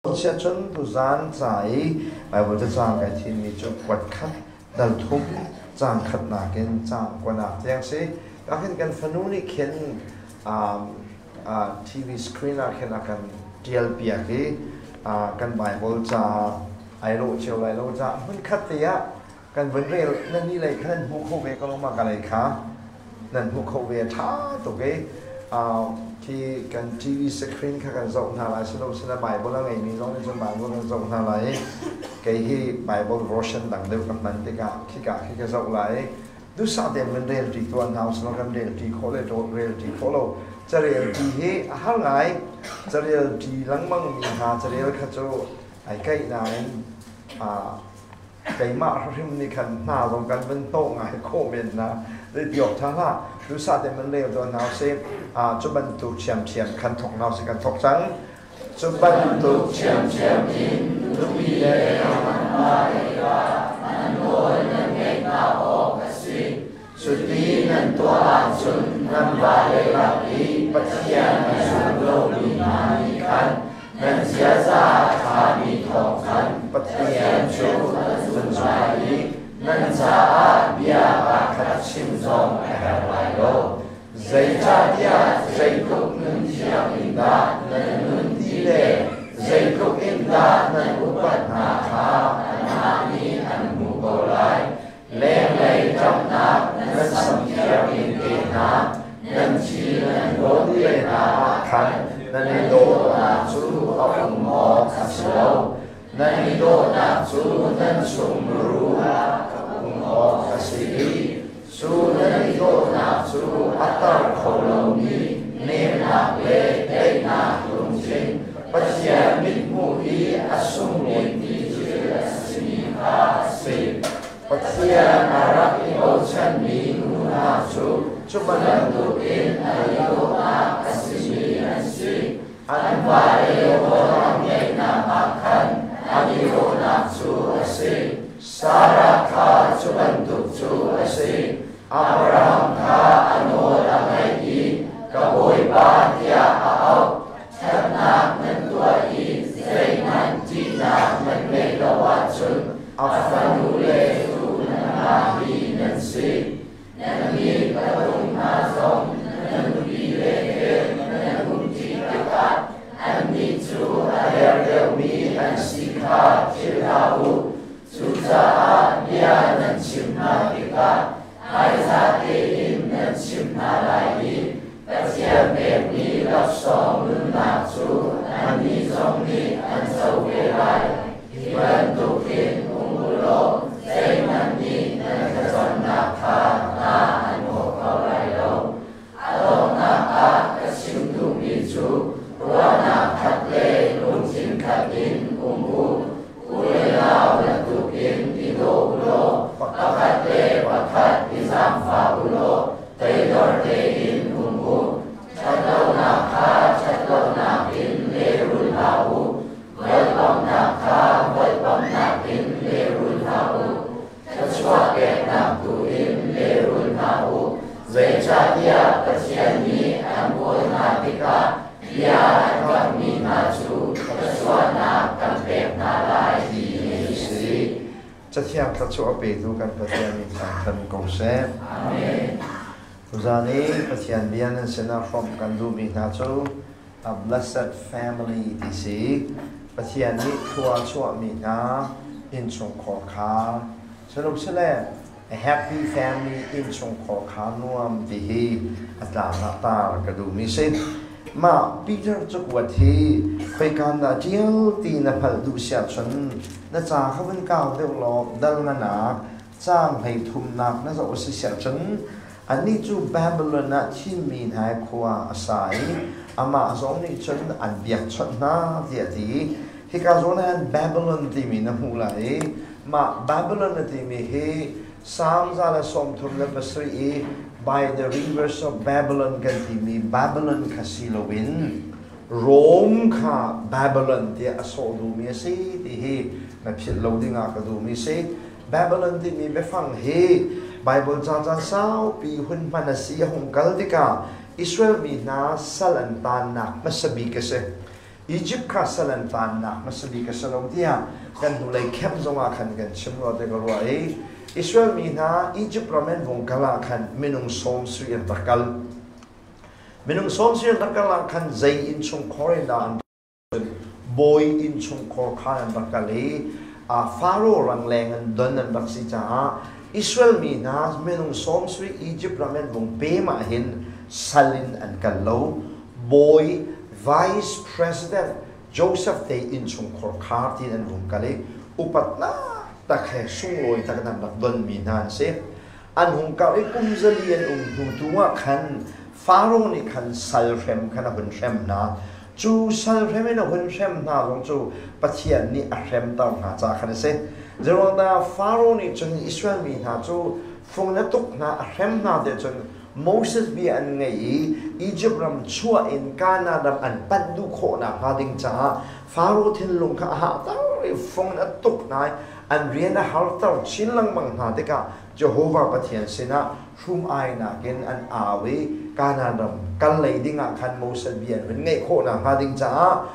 Siahcun tuzaan ca i Baibal cacang kai thimmi cu kuat khat dal thum caang khatnak in caang kuanak tiang si. Ahkhin kan fanu nih khin TV screen ah khin a kan ṭial piak i kan Baibal ca ai lawh cio lai lo caah hmunkhat te ah kan vun rel. Nan nih lei kha nan hmu kho ve ko lo ma? Ka lei kha nan hmuh kho ve, ṭha tuk i khi kan TV screen kha kan zoh hna lai. Silo sila Bible a ngeimi zong nih cun Bible kan zoh hna lai i kei hi Bible version dang deuh ka hman tikah khika khi ka zoh lai i duhsah tein van rel ṭi tuah hna usih law kan rel ṭi khawh le rel ṭi khawh lo carel ṭi hi a har ngai. Carel ṭi lengmang mi hna carel kha cu ai kaih nain keimah hrim nih khan hna zong kan van hnawh ngai khawh men na. Zeiti awk ṭha hlah, duhsah te man rel tuah hna usih. Cu bantuk ṭhiamṭhiam khan thok hna usih. Kan thok cang. Cu bantuk ṭhiamṭhiam in nupi le nan nawl nan ngaih hna awk a si. Cuti nan tuah ahcun nan vale lak i Pathian a zum lomi hna nih khan nan ziaza a ṭhami thawng khan Pathian cu an zumh lai i nan caah bia aa khat chim zong a herh lai lo. Zeicahtiah zeitluk nun thiang in dah nan nun ti le zeitluk in dah nan upat hna kha anmah nih an hmuh ko lai. Lenglei ṭamhnak nan sam thiang in pe hna, nan thi nan rawn te hna ah khan nan i dawhnak cu a um awk a si lo. Nan i dawhnak cu nan chung muru ah a um awk a si i cu nan i dawhnak cu a tar kho lomi nemnak le daihnak lungthin, Pathian mithmuh i a sunglawimi thil a simi kha a si. Pathian a rak i bochanmi nu hna cu cu bantukin an i dawhnak a simi an si. An vale dawtnak ngeihnak ah khan an i dawhnak cu a si. Sarah kha cu bantuk cu a si. Abraham kha a nawl a ngaih i ka bawipa tiah a auh. Ṭhatnak nan tuah i zeihmanh ṭihnak nan ngeih lo ahcun a fanule cu nanmah hi nan si. Nannih patung hna zong nan nupile he nan umṭi tikah annih cu a der deuhmi an si kha philh hlah u. Cucaah bia nan chimh hna tikah hmaiza tein nan chimh hna lai i Pathian pekmi laksawng nunnak cu annih zong nih an co ve lai. Hi bantukin um u law zeihmanh nih nan thlacamnak kha hna an hnawh kho lai lo. A donghnak ah ka chim duhmi cu ruahnak khat le lungthin khat in um u. U le nau bantukin i daw u law pakhat le pakhat i zaangfah u law toidor tein um u. Ṭhatlonak kha ṭhatlonak in lehrul hlah u, volhpamhnak kha volhpamhnak in lehrul hlah u. Thluachuah peknak tu in lehrul hna u, zeicahtiah Pathian nih an kawl hna tikah bia an kamhmi hna cu thluachuahnak kan pek hna lai ti a si. Cathiang thluachuah a petu kan Pathian min thangṭhat ko seh. Amen. Tuzaan i Pathian bia nan sinah hrawmh kan duhmi hna cu a blessed family ti si. Pathian nih thlua chuahmi hna innchungkhar kha sanuk sile a happy family, innchungkhar kha nuam ti hi a tlang ah tar ka duhmi si. Mah Peter cakuat hi khoikan dah ṭial ti na hngalh duh siah cun na ca kha vun kau deuh law dal nganak caang 33nak na zoh a si siah cun anih cu Babylon ah thimmi hna i khua a sa i amah zong nih cun an biakchawnh hna tiah a ti. Hika zawn ah hin Babylon timi na hmuh lai i mah Babylon a timi hi Psalm 137 i by the rivers of Babylon kan timi Babylon kha si loin Rome kha Babylon tiah a sawh duhmi a si ti hi na philh lo dingah ka duhmi si. Babylon timi biafang hi Baibal ca caan saupi hun hman a si. A hung kal tikah Israel mi hna sal an taannak hmasa bik a si. Egypt kha sal an taannak hmasa bik a si lo tiah kan hnulei camp zongah khan kan chim rua te ka ruah i Israel mi hna Egypt ram in vung kal ah khan minung sawm sui an rak kal. Minung sawm sui an rak kal ah khan zei innchungkhar in dah an bawi innchungkhar khan an rak kal i Faro rangleng an don an rak si caah Israel mi hna minung sawm sui Egypt ram in vung pem ah hin sal in an kal lo. Bawi Vice President Joseph te innchungkhar khar tiin an vung kal i upatnak tak he sunglawi tak in an rak donmi hna an si. An hung kal i kum zali an um hnu tu ah khan Faro nih khan sal hrem khan a hun hrem hna. Cu sal hrem in a hun hrem hna zong cu Pathian nih a hremter hna caah khan a si. Zeiruangdah Faro nih cun Israel mi hna cu fung in a tuk hna, a hrem hna tiah cun Moses bia an ngaih i Izipt ram chuah in Kanaan ram an panh duh khawh nakhnga ding caah Faro thinlung kha a hahter i fung in a tuk hna i an rian a harter chin lengmang hna tikah Jehovah Pathian sinah hrum-ainak in an au i Kanaan ram kal lei dingah khan Moses bia an hun ngaih khawh nakhnga ding caah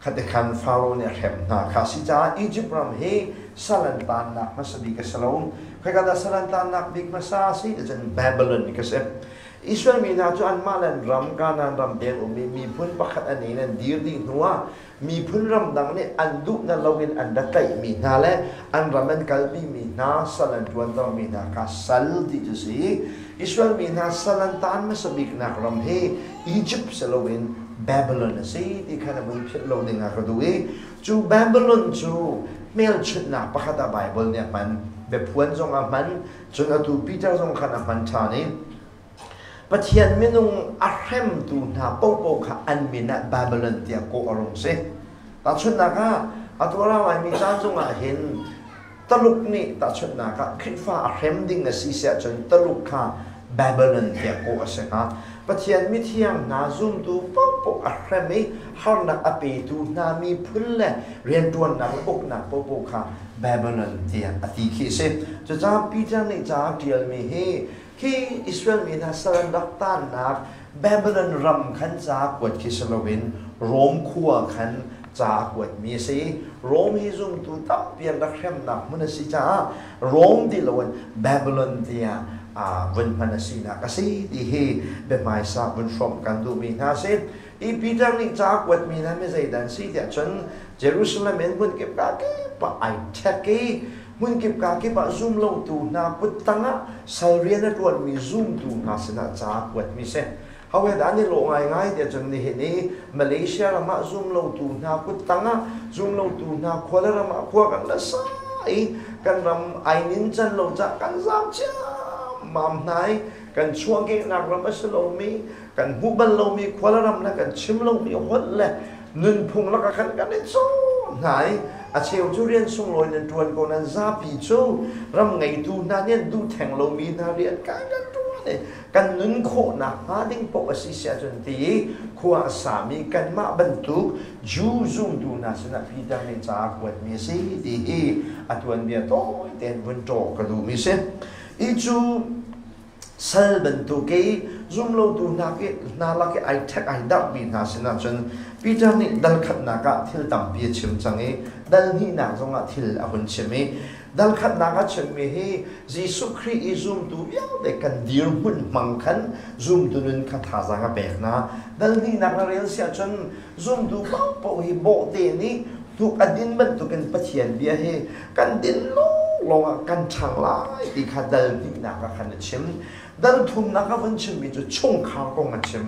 Khate khan Faro nih a hrem hna kha a si caah Izipt ram hi sal an taannak hmasa bik a si lo. Khoika dah sal an taannak bik hmasa a si? Cun Babylon ka si. Israel mi hna cu anmah le an ram Kanaan ram te an um i miphun pakhat an in an dir dih hnuah miphun ramdang nih an duh na loin an ra tlaihmi hna le an ram an kalpimi hna sal an ṭuantermi hna kha sal ti cu si. Israel mi hna sal an taan hmasa biknak ram hi Egypt si loin Babylon a si ti kha na vun philh lo ding ah ka duh i cu Babylon cu hmelchunhnak pakhat ah Baibal nih a hman. Biaphuan zong a hman, cun atu Peter zong khan a hman ṭhan i Pathian minung a hremtu hna paohpaoh kha an min ah Babylon tiah kawh a rung si. Tahchunhnak ah, atu a ra laimi caan zongah hin Taluk nih tahchunhnak ah Khrihfa a hrem ding a si siah cun Taluk kha Babylon tiah kawh a si hnga. Pathian mithiang hna zumtu paohpaoh a hrem i harnak a petu hna miphun le rianṭuannak le uknak paohpaoh kha Babylon tiah a ti khi a si. Cucaah Peter nih ca a ṭialmi hi khi Israel mi hna sal an rak taannak Babylon ram khan ca kuat khi si loin Rom khua khan ca a kuatmi a si. Rom hi zumtu tampi an rak hremnak hmun a si caah Rom ti loin Babylon tiah vun hman a sinak a si ti hi biahmaisa vun hrawmh kan duhmi hna a si. I Peter nih ca a kuatmi hna mi zeidah an si tiah cun Jerusalem in hmun kip ka kip ah ai ṭhek i hmun kip ka kip ah zum lotu hna kut tangah sal rian a ṭuanmi zumtu hna sinah ca a kuatmi si. Ho he dah an i lawh ngaingai tiah cun nihin i Malaysia ram ah zum lotu hna kut tangah zum lotu hna khua le ram ah khua kan la sa i kan ram ai nin can lo cah kan zaam ciammam hna i kan chuahkehnak ram a si lomi kan hmuh bal lomi khua le ram le kan chim lomi holh le nunphung lakah khan kan i caw hna i a cheu cu rian sunglawi nan ṭuan ko nan zapi cu ram ngeitu hna nih an duh theng lomi hna rian kan kan ṭuan i kan nun khawhnak hnga ding paoh a si siah cun ti i khua a sami kanmah bantuk Jew zumtu hna sinah Peter nih ca a kuatmi a si ti hi a tuanbia tawi tein vun ṭawh ka duhmi si. I cu sal bantuk i zumlotu hna lak i ai ṭhek ai darhmi hna sinah cun Peter nih dal khatnak ah thil tampi a chim cang i dal hnihnak zongah thil a hun chim i dal khatnak a chimmi hi Jesuh Khrih i zumtu vialte kan dirhmun hmang khan zumtu nun kha thazaang a pek hna. Dal hnihnak na rel siah cun zumtu paohpaoh hi bawhte nih hnuk a din bantukin Pathian bia hi kan din lawnglawng ah kan ṭhang lai ti kha dal hnihnak ah khan a chim. Dal thumnak a vun chimmi cu chungkhar kong a chim.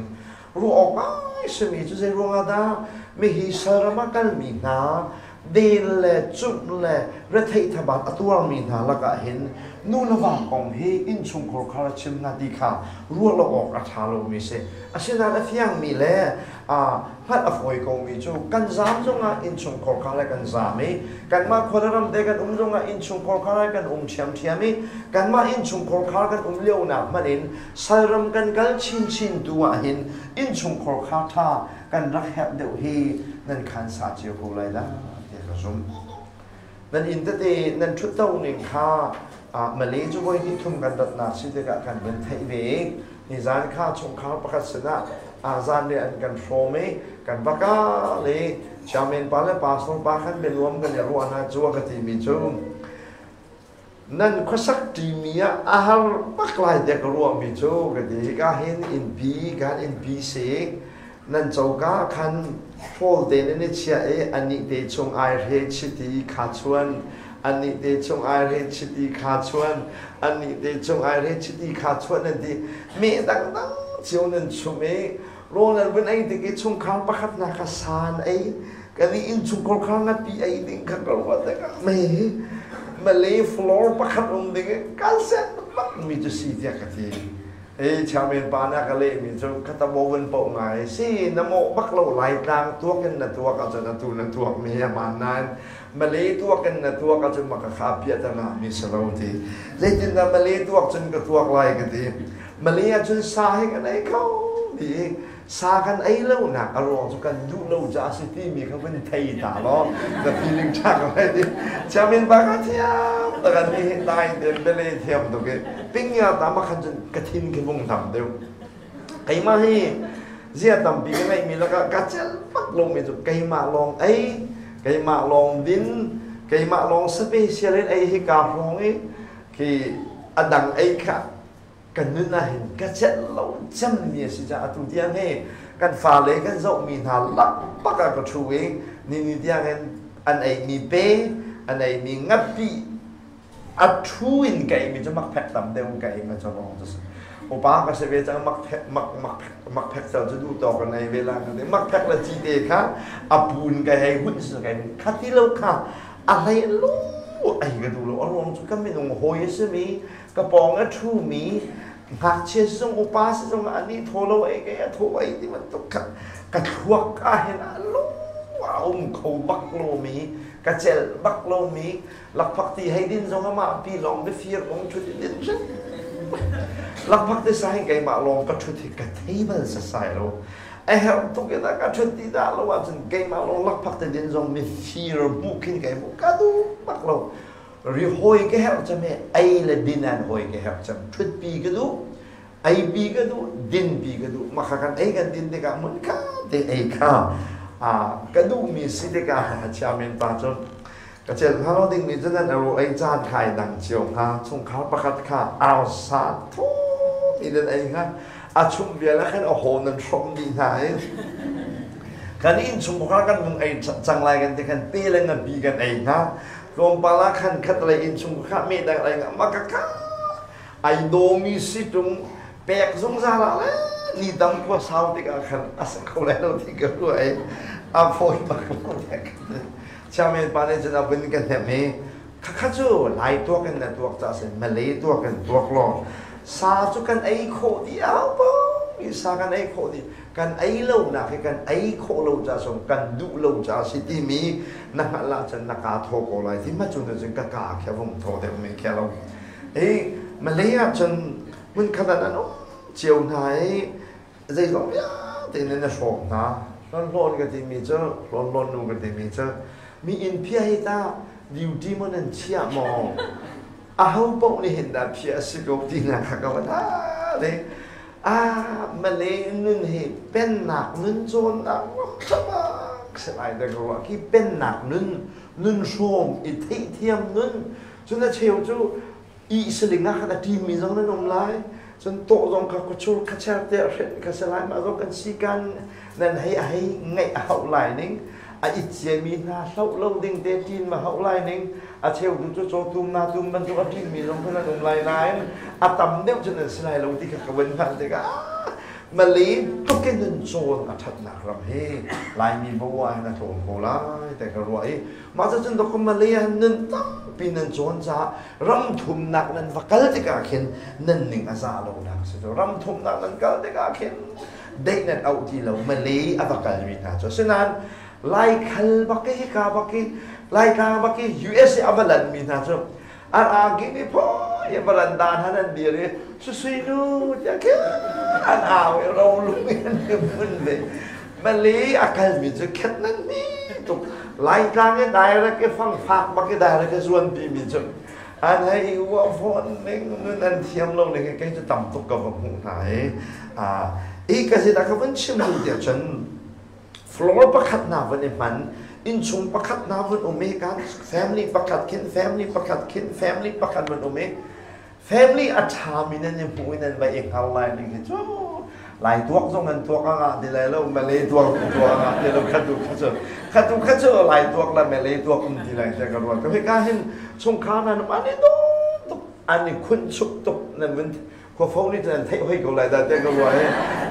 Ruah awk ngai simi cu zei ruangah dah mihi salram ah kalmi hna den le cumh le retheih thabat a tuarmi hna lakah hin nu le va kong hi innchungkhar khar a chim hna ti kha ruah lo awk a ṭha lomi si. Asinain a fiangmi le hngalh a fawi komi cu kan zaam zongah innchungkhar kha le kan zaam i kanmah khua le ram te kan um zongah innchungkhar kha le kan um ṭhiamṭhiam i kanmah innchungkhar kha kan um lionak hmanh in salram kan kal chinchin tu ah hin innchungkhar kha ṭha kan rak herh deuh hi nan khan sa cio ko lai dah tiah ka zumh. Nan inn tete nan ṭhutto ning kha Malay cu voi hnih thum kan ratnak si tikah kan vun theih ve i nizan kha chungkhar pakhat sinah Zan le an kan hrawm i kan va kal i chairman pa le pastor pa khan bianuam kan i ruah hna cu a ka timi cu nan khuasak ṭimi ah a har bak lai tiah ka ruahmi cu ka ti. Hika hin innpi kan innpi si nan coka khan hrawl te nan i chiah i anih te chung aihre chiti kha chuan, anih te chung aihre chiti kha chuan, anih te chung aihre chiti kha chuan nan ti, meh dangdang cio nan chum i rawl nan vun ei tik i chungkhar pakhat hna kha san ei kan i innchungkhar kha ngapi ei ding kha ka ruat tikah me Malay floor pakhat um ding i kan set bak mi cu si tiah ka ti. Ei chairman pa na ka leh mi cu khatamo vun poh ngai si na mawh bak lo. Laitlang tuak in na tuak ahcun atu na tuak mi a hmaan nain Malay tuak in na tuak ahcun maka kha piah ta na mi si lo ti. Zeitindah Malay tuak cun ka tuak lai ka ti. Malay ahcun sa hi kan ei kho ti. Sa kan ei lonak a ruang cu kan duh lo caah si timi kha vun thei ta law na feeling ṭha ko lai ti. Chairman pa ka thiam ta kan ni hi dai ten bele thiam tuk i pingya ta ma khan cun ka thin khi vung tam deuh. Keimah hi zia tampi ka ngeihmi lakah ka cel bak lomi cu keimah lawng ei, keimah lawng din, keimah lawng special in ei hi kaa hrawng i khi a dang ei kha kan nun ah hin ka celh lo cemmi a si caah atu tiang hi kan fale kan zohmi hna lakpak ah ka ṭhu i ni ni tiang hin an eimi pe, an eimi ngapi a ṭhu in ka eimi cu makphek tam deuh in ka ei ma cu rong cu upa ka si ve cang. Makphek mak makphek makphek cel cu duh tawk in ei ve la ka ti. Makphek le cite kha a pun ka hei hun si kai kha ti lo kha a hlei lu ei ka duh lo. A ruang cu ka minung hawi a simi ka pawng a ṭhumi ngakchia sizung upa sizung ah nih thaw lo ei ke a thaw ei ti bantuk kha ka thluak ah hin a lung a um kho bak lomi, ka celh bak lomi. Lakphak ti hei din zong amah pi lawng biafir kong ṭhut in din hrim lakphak ti sa hin keimah lawng ka ṭhut hi ka thei bal sasai lo. A herh tuk in a ka ṭhut ti dah lo ahcun keimah lawng lakphak ti din zong mifir hmuh khin kai hmuh ka duh bak lo. Ri hawi ka herh cem he ei le din an hawi ka herh cem, ṭhut pi ka duh, ei pi ka duh, din pi ka duh. Maka kan ei kan din tikah mun kha te ei kha ka duhmi si tikah chairman pa cu ka cel hnga lo dingmi cu nan aro ei caan kha ai dang cio hnga. Chungkhar pakhat kha arsa thum in an ei hnga, a chung vial ah khan a haw nan hrom dih hna i kan innchungkhar kan hung ei cang lai kan ti khan pe le ngapi kan ei hna. Tlawmpal ah khan khat lei innchung kha me dang lei ma ka ka ai dawmi si tung pek zungzal ah le ni dam khua sau tikah khan a sa kho lai lo ti ka ruah i a fawi bak lo. Chairman pa nih cun a vun ka hnemh i khakha cu Lai tuak in na tuak ca sin Malay tuak in tuak law sa cu kan ei khawh dih au po mi sa kan ei khawh dih, kan ei lo nak hi kan ei khawh lo ca song kan duh lo ca si timi na hngalh ahcun na kaa thaw ko lai ti. Ma cu na cun ka kaa khi a vung thaw deuh mi khi lo i Malay ah cun hmun khat ah nan um cio hna i zeizong vialte in na hrawk hna. Hlawn hlawn ka timi cu hlawn hlawn nu ka timi cu mi inn phia hi ta duty maw nan chiah maw, aho paoh nih hin dah phia a si ko ti na kha ka van ah ah Malay nun hi pennak nun cawnnak ram si lai da ka ruah khi. Pennak nun, nun hrawm i theihthiam nun cun a cheu cu i saling ah khan a ṭimi zong nan um lai, cun tawh zong kha khuachur khacher te hrenh kha si lai. Mah zong kan si kan nan hei a hei ngaih a hauh lai ning a it ciami hna hloh lo ding te ṭin ma hauh lai ning. A cheu tu cu cawtum na tum bantuk a ṭinmi zong kha nan um lai nain a tam deuh cu nan si lai lo ti kha ka vun hngalh tikah Malay tuk in nun cawn a ṭhatnak ram hi Laimi bo ah hin a tlawm ko lai te ka ruah i mah cu cun dok Malay ah nun tampi nan cawn caah ram thumnak nan va kal tikah khin nan ning a za lo nak si cu. Ram thumnak nan kal tikah khin deih nan auh ti lo Malay a va kalmi hna cu. Asinain Laikhal bak i hika bak i Laitlang bak i USA a va lanmi hna cu an angki nih phawi a va lan dan han an dir i susui nu tiah khin an au i rolung in an i mun ve. Malay a kalmi cu khet nan mi tuk. Laitlang i direct i fangfak bak i direct i zuanpi mi cu an hei uah fawn ning nun an thiam lo ning kei cu tam tuk ka va hmuh hna i. I ka zeidah ka vun chim duh tiah cun floor pakhat na vun i hman, innchung pakhat na vun um i kan family pakhat khin family pakhat khin family pakhat vun um i family a ṭhami nan i hmuh i nan va i hngal lai ning hi cu Lai tuak zong an tuak a ngah ti lai lo, Malay tuak zong tuak a ngah ti lo, khatu kha cu khatu kha cu Lai tuak le Malay tuak um ti lai tiah ka ruat. Ka hika hin chungkhar nan an i dawm tuk, an i khunchuk tuk, nan vun khuafo nih cun an theih hoi ko lai dah tiah ka ruah i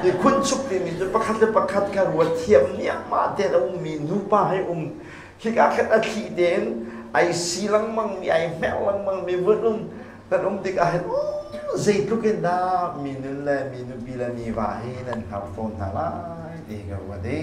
i khunchuk timi cu pakhat le pakhat kha ruat thiam niahmah tein a ummi nupa hei um hika khat a thli tein ai si lengmang mi ai hmerh lengmang mi vun um kan um tikah hin zeitluk in dah mi nun le mi nupi le mi va hi nan hngar tawn hna lai ti ka ruat i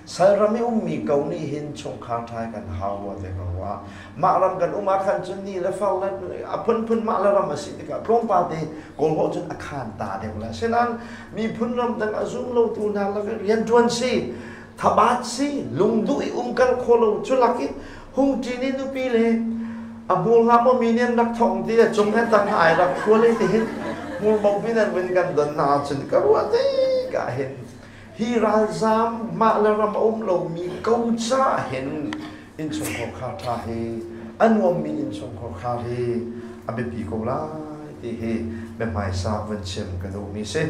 salram i ummi ko nih hin chungkhar ṭha kan hau rua te ka ruah. Mah ram kan um ah khan cun ni le far le a phunphun mah le ram a si tikah tlawmpal te Kawlhaw cun a khan ta deuh le asinain miphun ram dang a zum lotu hna lak i rianṭuan si thabat si lungduh i umkal kho lo cu lak i hung ṭin i nupi le a hmur hlah maw mi nih an rak thong ti le cung he tang ai rak hrual i tihin hmur bo bin an vun kan don hna ahcun ka ruah tikah hin hi ralzam mah le ram a um lomi ko ca hin innchungkhar khar ṭha hi a nuammi innchungkhar khar hi a biapi ko lai ti hi biahmaisa vun chim ka duhmi si.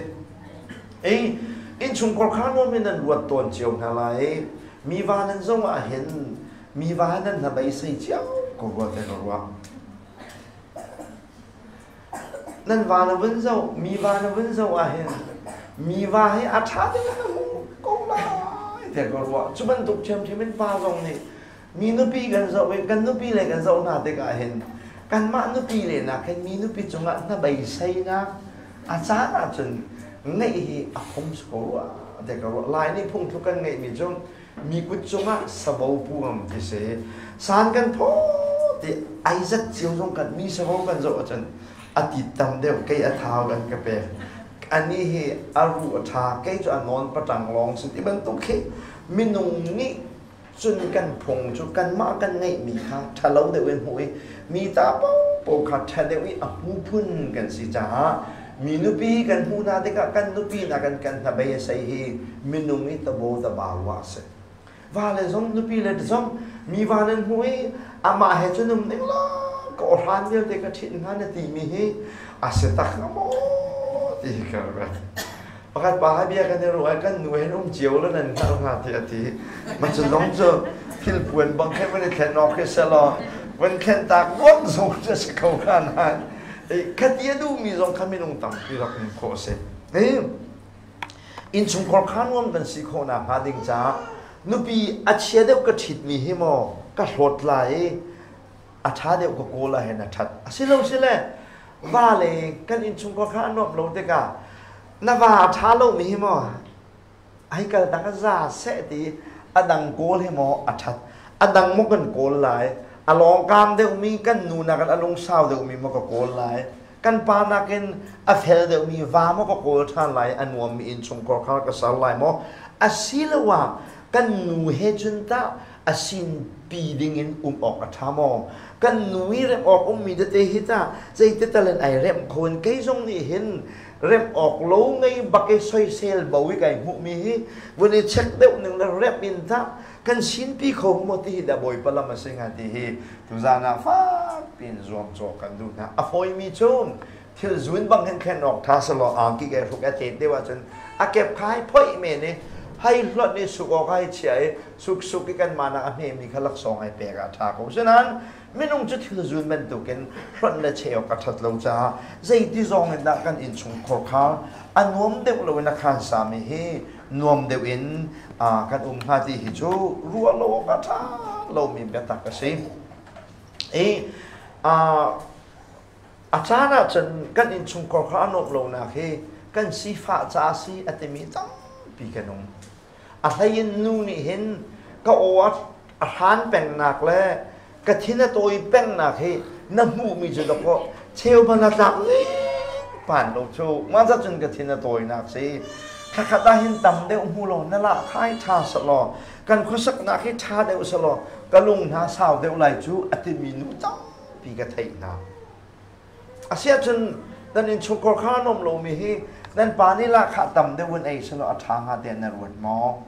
Ei innchungkhar khar nuam in nan ruat tawn cio hna lai. Mi va nan zong ah hin mi va nan hna beisei cio ko rua te ka ruah. Nan va na vun zoh, mi va na vun zoh ah hin mi va hi a ṭha ding na hmu ko lai tiah ka ruah. Cu bantuk ṭhiamṭhiam in pa zong nih mi nupi kan zoh i kan nupi le kan zoh hna tikah hin kanmah nupi le nak hin mi nupi cungah hnabeiseinak a caan ahcun ngeih hi a phung si ko rua tiah ka ruah. Lai nih phungthluk kan ngeihmi cu mi kut cungah savo pu ngam ti si. San kan phaw ti ai zat cio zong kan mi savo kan zoh ahcun a tit tam deuh, kei a thau kan ka pek. Ani hi a ruh a ṭha, kei cu a nawn patang lawng si ti bantuk khi minung nih cun kan phung cu kanmah kan ngeihmi kha ṭhalo deuh in hmuh i mi ta paohpaoh kha ṭha deuh i a hmu phun kan si caah mi nupi kan hmuh hna tikah kan nupi hna kan kan hnabei a sei hi minung i tabo tabau ah a si. Va le zong nupi le zong mi va nan hmu i amah he cun um ding la ka awhran vialte ka ṭhit hnga na timi hi a si tak hnga maw ti hi ka ruat. Pakhat pa bia kan i ruah kan nu hen um cio lo nan hngalh hnga ti a ti. Ma cu dong cu thil puan bang khe van i thlen awk khi selaw van thlen tak ruang zong cu si ko kha na. Khati a duhmi zong kha minung tampi rak um khawh a si. Innchungkhar kha nuam kan si khawh nakhnga ding caah nupi a chia deuh ka ṭhitmi hi maw ka hlawt lai i a ṭha deuh ka kawl ah hin a ṭhat. Asilo sile va le kan innchungkhar kha a nuamh lo tikah na va a ṭha lomi hi maw ai kal tak a za seh ti a dang kawl hi maw a ṭhat a dang maw kan kawl lai, a lawngkam deuhmi kan nu nakin a lungsau deuhmi maw ka kawl lai, kan pa nakin a fel deuhmi va maw ka kawl ṭhan lai, a nuammi innchungkhar kha ka ser lai maw, asiloah kan nu he cun tah a sinpi dingin um awk a ṭha maw? Kan nu i remh awk ummi tete hi tah zeiti tal in ai remh kho in kei zong nih hin remh awk lo ngei bak i soisel bo i kai hmuhmi hi vun i check deuh ning le remh in tah kan sinpi kho maw ti hi dah Bawipa lam a si hnga ti hi tuzaan ah fak piin zuamcawh kan duh hna. A fawimi cu thil zun bang hin thlen awk ṭha selaw angki ke hruk a tet deuh ahcun a kep kha hai phoih men i hai hlonh i suk awk hai chia i suk suk i kanmah nak a hmemi kha laksawng ai pek ah ṭha ko. Asinain minung cu thil zun bantukin hlonh le cheh awk a ṭhat lo caah zeiti zong in dah kan innchungkhar kha a nuam deuh loin a khan sami hi nuam deuh in kan um hnga ti hi cu ruah lo awk a ṭha lomi biatak a si. I A caan ahcun kan innchungkhar kha a nuamh lonak hi kan sifah ca a si a timi tampi kan um. A hleiin nu nih hin ka aw a hran pengnak le ka thin a tawi pengnak hi na hmuhmi cu dawkaw cheu ban a tlak pan lo cu mah cun ka thin a tawinak si. Thlakhat ah hin tam deuh hmu law na lah khai ṭha selaw kan khuasaknak hi ṭha deuh selaw ka lung hna sau deuh lai cu a timi nu tampi ka theih hna. Asiahcun nan innchungkhar kha a nuam lomi hi Nan pa nih lahkhah tam deuh in ei selaw a ṭha hnga tiah na ruat maw?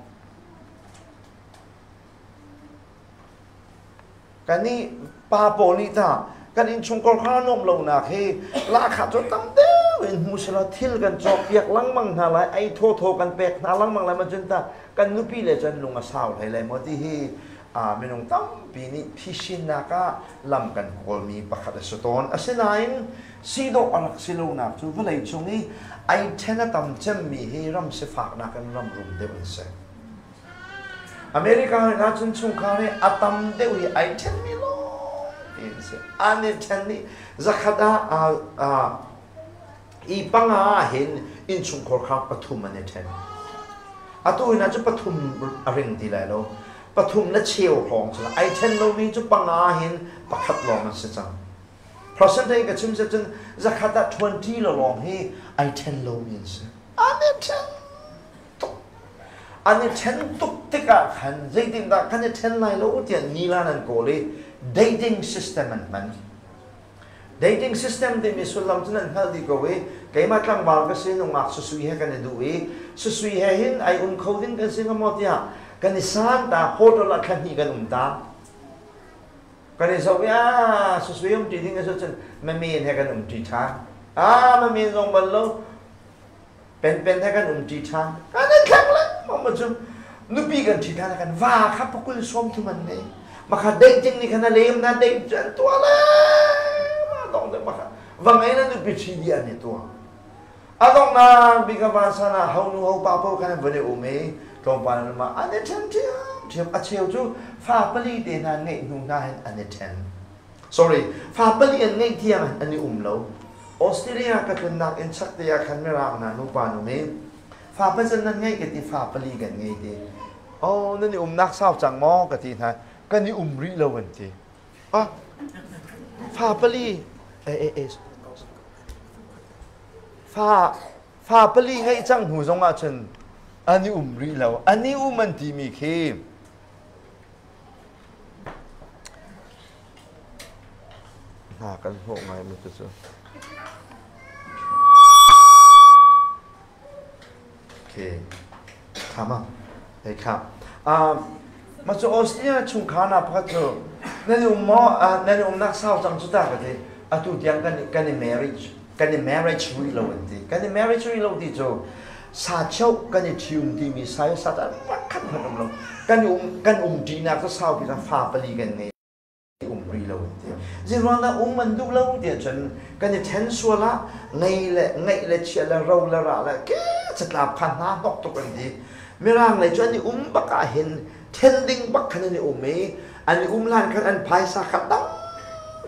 Kan nih pa pawl nih ta kan innchungkhar kha nuamh lonak hi lahkhah cu tam deuh in hmu selaw thil kan cawkpiak lengmang hna lai, ei thawthaw kan pek hna lengmang lai ma cun ta kan nupi le cun lung a sau hlei lai maw ti hi minung tampi nih phisinnak ah lam kan kawlmi pakhat a si tawn. Asinain si dawh a rak si lonak cu vawlei cung i ai ṭhen a tam cemmi hi ram sifaknak in ram rum deuh an si. America hna cun chungkhar hi a tam deuh hi ai ṭhenmi lawngte an si. An i ṭhen i zakhat ah i panga ah hin innchungkhar kha pathum an i ṭhen. Atu hin ah cu pathum a ring ti lai lo. Pathum le cheu hrawng cu ai ṭhen lomi cu panga hin pakhat lawng an si cang. Percentage ka chim cun zakhat ah 20 lo lawng hi ai ṭhen lomi an si. An i ṭhen tuk. An i ṭhen tuk tikah khan zeitindah kan i ṭhen lai lo tiah nila nan kawl i dating system an hman. Dating system timi sullam cu nan hngalh dih ko i keimah tlangval ka si nungak susui he kan i duh i susui he hin ai um kho ding kan si hnga maw tiah kan i san ta hotel ah thla hnih kan um ta kan i zoh i ah susui um ṭi ding a si cun mamen he kan um ṭi ṭhan ah mamen zong bal lo Penpen he kan um ṭi ṭhan. Kan i thleng lengmang ma cu nupi kan ṭhi ṭhan kan va kha pakul sawm thum an nei. Makha dating nih khan a lem na date cu an tuah le dong deuh makha va ngei na nupi ṭhi dih an i tuah. A donghnak bik a van san ah ho nu ho pa paoh khan an van i um i tlawmpal an um ah an i ṭhen ṭhiamṭhiam. A cheu cu fa pali te hna ngeih hnu hna hin an i ṭhen. Sorry, fa pali an ngeih tiang an i um lo. Australia ka tlunnak in chak te ah khan Mirang hna nupa nu nih fa pazan nan ngei ka ti fa pali kan ngei ti. Oh, nan i umnak sau cang maw ka ti hna. Kan i um rih lo an ti. Ah, fa pali eh eh eh fa fa pali ngeih cang hnu zong ah cun an i um rih lo. An i um an timi khi Hna kan hnawh ngai mi cu. Okay. Tha ma? Hei kha. Ma cu Australia chungkhar na pakhat cu nan i um maw nan i umnak sau cang cu ta ka ti. Atu tiang kan kan i marriage kan i marriage rih lo an ti. Kan i marriage rih lo ti cu sa cheu kan i ṭhium timi sai sa ta pakhat hmanh um lo. Kan um kan um ṭinak cu saupi na fa pali kan ngei um rih lo an ti. Zeiruang dah um an duh lo tiah cun kan i ṭhen sual ah ngei le ngeih le chia le ro le ra le ke catlap kha hna hnok tuk an ti. Mirang lei cu an i um bak ah hin ṭhen ding bak khan an i um i an i um hlan khan an phaisa kha tam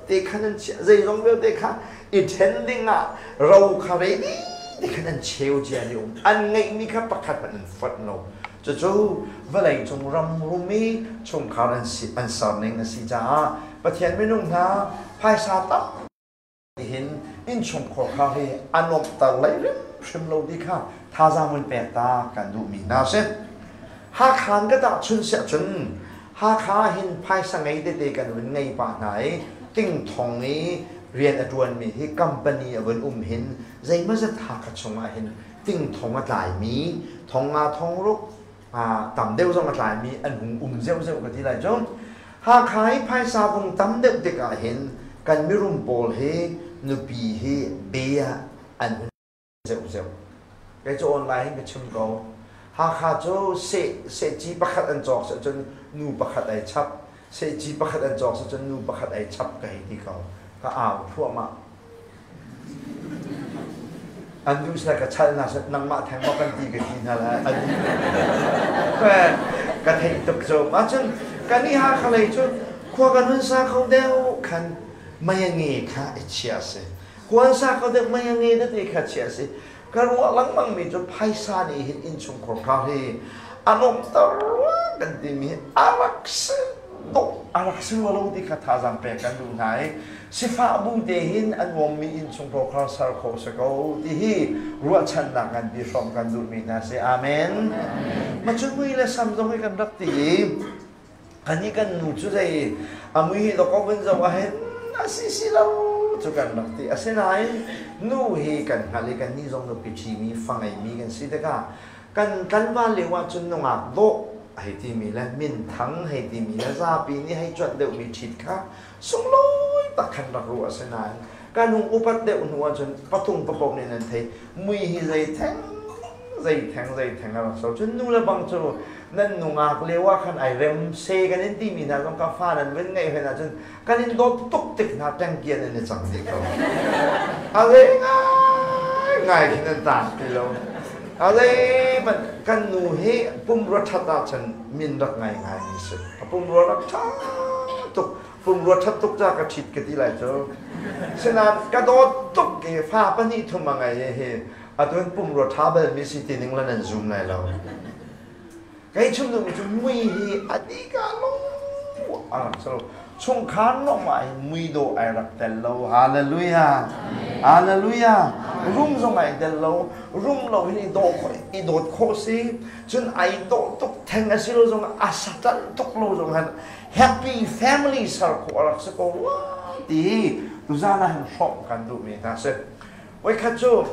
te khan an chiah zeizong vialte kha i ṭhen ding ah ro kha ready te khan an cheu cia an i um an ngeihmi kha pakhat hmanh an fonh lo cucu vawlei cung ram rum i chungkhar an si an ser ning a si caah Pathian minung hna phaisa tam Nihin innchungkhar kha hi a nuamhter lei hrimhrim lo ti kha thazaang vun pek ta kan duhmi hna si. Hakha in ka tahchun siah cun Hakha hin phaisa ngei tete kan vun ngei pah hna i tingthong i rian a ṭuanmi hi company a vun um hin zeimawzat Hakha chungah hin tingthong a tlaimi thong nga thong ruk tam deuh zong a tlaimi an hung um zeuhzeuh ka ti lai cu. Hakha i phaisa vung tam deuh tikah hin kan mirum pawl hi nupi hi bia an hun zeuhzeuh. Kei cu online hin ka chim ko. Hakha cu seh sehci pakhat an cawk seh cun nu pakhat ai chap. Sehci pakhat an cawk seh cun nu pakhat ai chap ka hei ti ko. Ka au thluahmah. An duh seh ka chal hna seh nangmah theng maw kan ti ka ti hna lai an ka theih tuk cu mah cun kan i Hakha lei cu khua kan hun sa kho deuh khan mei a nge kha i chia si khua sa kho deuh mei a nge tete kha chia si ka ruah lengmang mi cu phaisa nih hin innchungkhar kha hi a nuamter kan timi a rak si dawh a rak si rua lo ti kha thazaang pek kan duh hna i sifah bu te hin a nuammi innchungkhar kha ser khawh si ko ti hi ruahchannak ngan bi hrawm kan duhmi hna si. Amen. Ma cu mui le sam zong hi kan rak ti i kan i kan nu cu zei a mui hi dawk vun zoh ah hin a si si lo cu kan rak ti. Asinain nu hi kan hngalh i kannih zong nupi ṭhimi fa ngeimi kan si tikah kan tlanval lio ahcun nungak dawh hei timi le minthang hei timi le zapi nih hei cuanh deuhmi ṭhit kha sunglawi tak khan rak ruah a si nain kan hung upat deuh hnu ahcun patung papaoh nih nan thei mui hi zei theng zei theng zei theng a rak so cun nu le bang cu nan nungak lio ah khan ai rem se kan in timi hna zong ka fa nan vun ngeih hen ahcun kan in dawt tuk tik hna tengkian in i cang dih ko. A zei ngai ngai khin an tan ti lo. A zei man kan nu hi pumrua ṭhat ahcun min rak ngai ngai mi si. A pumrua rak ṭha tuk. Pumrua ṭhat tuk ca ka ṭhit ka ti lai cu. Sinain ka dawt tuk i fa pahnih thum a ngei i hi atu in pumrua ṭha bal mi si ti ning la nan zum lai lo. Kei chung duhmi cu mui hi a dika lo a rak si lo. Chungkhar nuamh ah hin mui dawh ai rak tel lo. Hallelujah. Hallelujah. Rum zong ai tel lo. Rum lo hin i dawh khawh i dawt khawh si. Cun ai dawh tuk theng a si lo zong a satal tuk lo zong han happy family ser khawh a rak si ko rua ti tuzan ah hin hrawmh kan duhmi hna si. Voikhat cu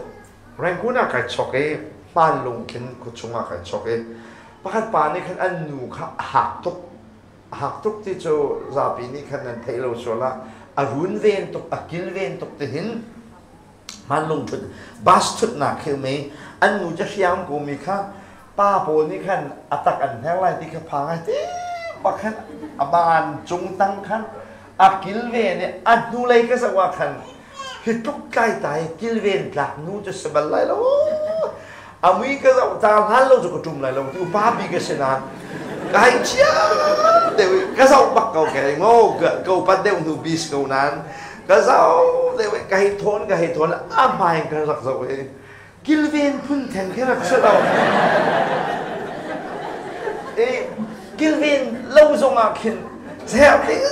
Rangoon ah kai chok i hmanlung khin khuachung ah kai chok i pakhat pa nih khan an nu kha a hak tuk. A hak tuk ti cu zapi nih khan nan theih lo sual ah a runven tuk, a kilven tuk tihin hmanlung thut bus thutnak khi um i an nu cu hriam ko mi kha pa pawl nih khan a tak an hner lai ti kha phang ai ti bak khan a ban cung tang khan a kilven i a hnulei ka zoh ah khan Hi tluk tlaitai kilven tlak nu cu si bal lai lo. A mui ka zoh ta hlan lo cu ka ṭum lai lo ti upa pi ka si nain kai chia deuh i ka zoh bak ko ke ngo ka upat deuh hnu bis ko nain ka zoh deuh i ka hei thawn ka hei thawn a hmai ka rak zoh i kilven phun theng khi rak si lo. I kilven lo zong ah khin zer ding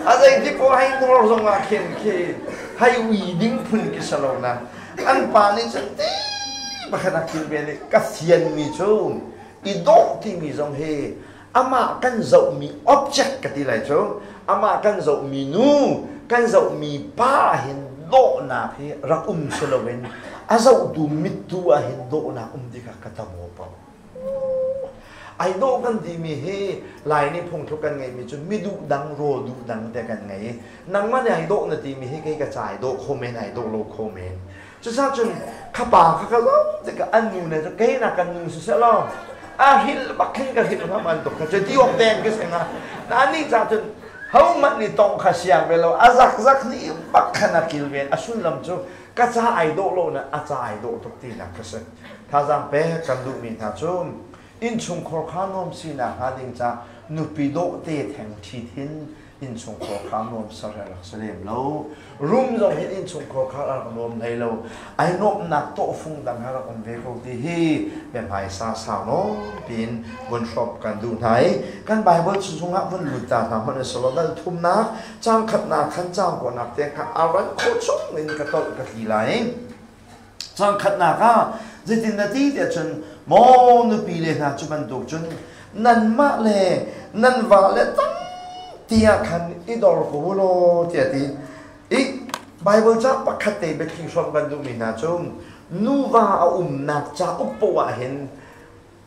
a zei ti ko hei nor zong ah khin khi hei ui ding phun ki si lo na an pa nih cun ti pakhat a kilven i ka fian mi cu i dawh timi zong hi amah kan zohmi object ka ti lai cu amah kan zohmi nu kan zohmi pa hin dawhnak hi rak um si loin a zohtu mittu ah hin dawhnak um ti kha ka tamo pau ai dawh kan timi hi lai nih phungthluk kan ngeihmi cu mi duh dang rawl duh dang te kan ngei nangmah nih ai dawh na timi hi kei ka ca ai dawh kho men ai dawh lo kho men Cucaah cun kha pa kha ka zoh tikah an nu ne cu kei nak kan nu siseh law a hrilh bak khin ka hrilh hnga bantuk kha cu ti awk deng ka si hnga. Na nih ca cun hohmanh nih tongh kha siang ve lo a zakzak nih bak khan a kilven a sullam cu ka ca ai dawh lo na a ca ai dawh tuk tinak kha si. Thazaang pek kan duhmi hna cu innchungkhar kha nuam sinak hnga ding ca nupi dawh te theng ṭhit hin innchungkhar kha nuam ser a rak si lem lo. Rum zong hin innchungkhar kha a rak nuam hlei lo. Ai nuamhnak tawhfung dang a rak um ve ko ti hi biahmaisa sau nawn piin vun hrawmh kan duh hna i kan Bible chungah vun lut ta hna hmanh usih law dal thumnak caang khatnak khan caang kuanak tiang kha a ran khawh chung in ka tolh ka tli lai. Caang khatnak ah zeitin na ti tiah cun maw nupi le hna cu bantuk cun nanmah le nan va le tampi ah khan i dor ko u law tiah a ti. I Baibal ca pakhat te biathli hrawmh kan duhmi hna cu nuva a umnak cauk poah ah hin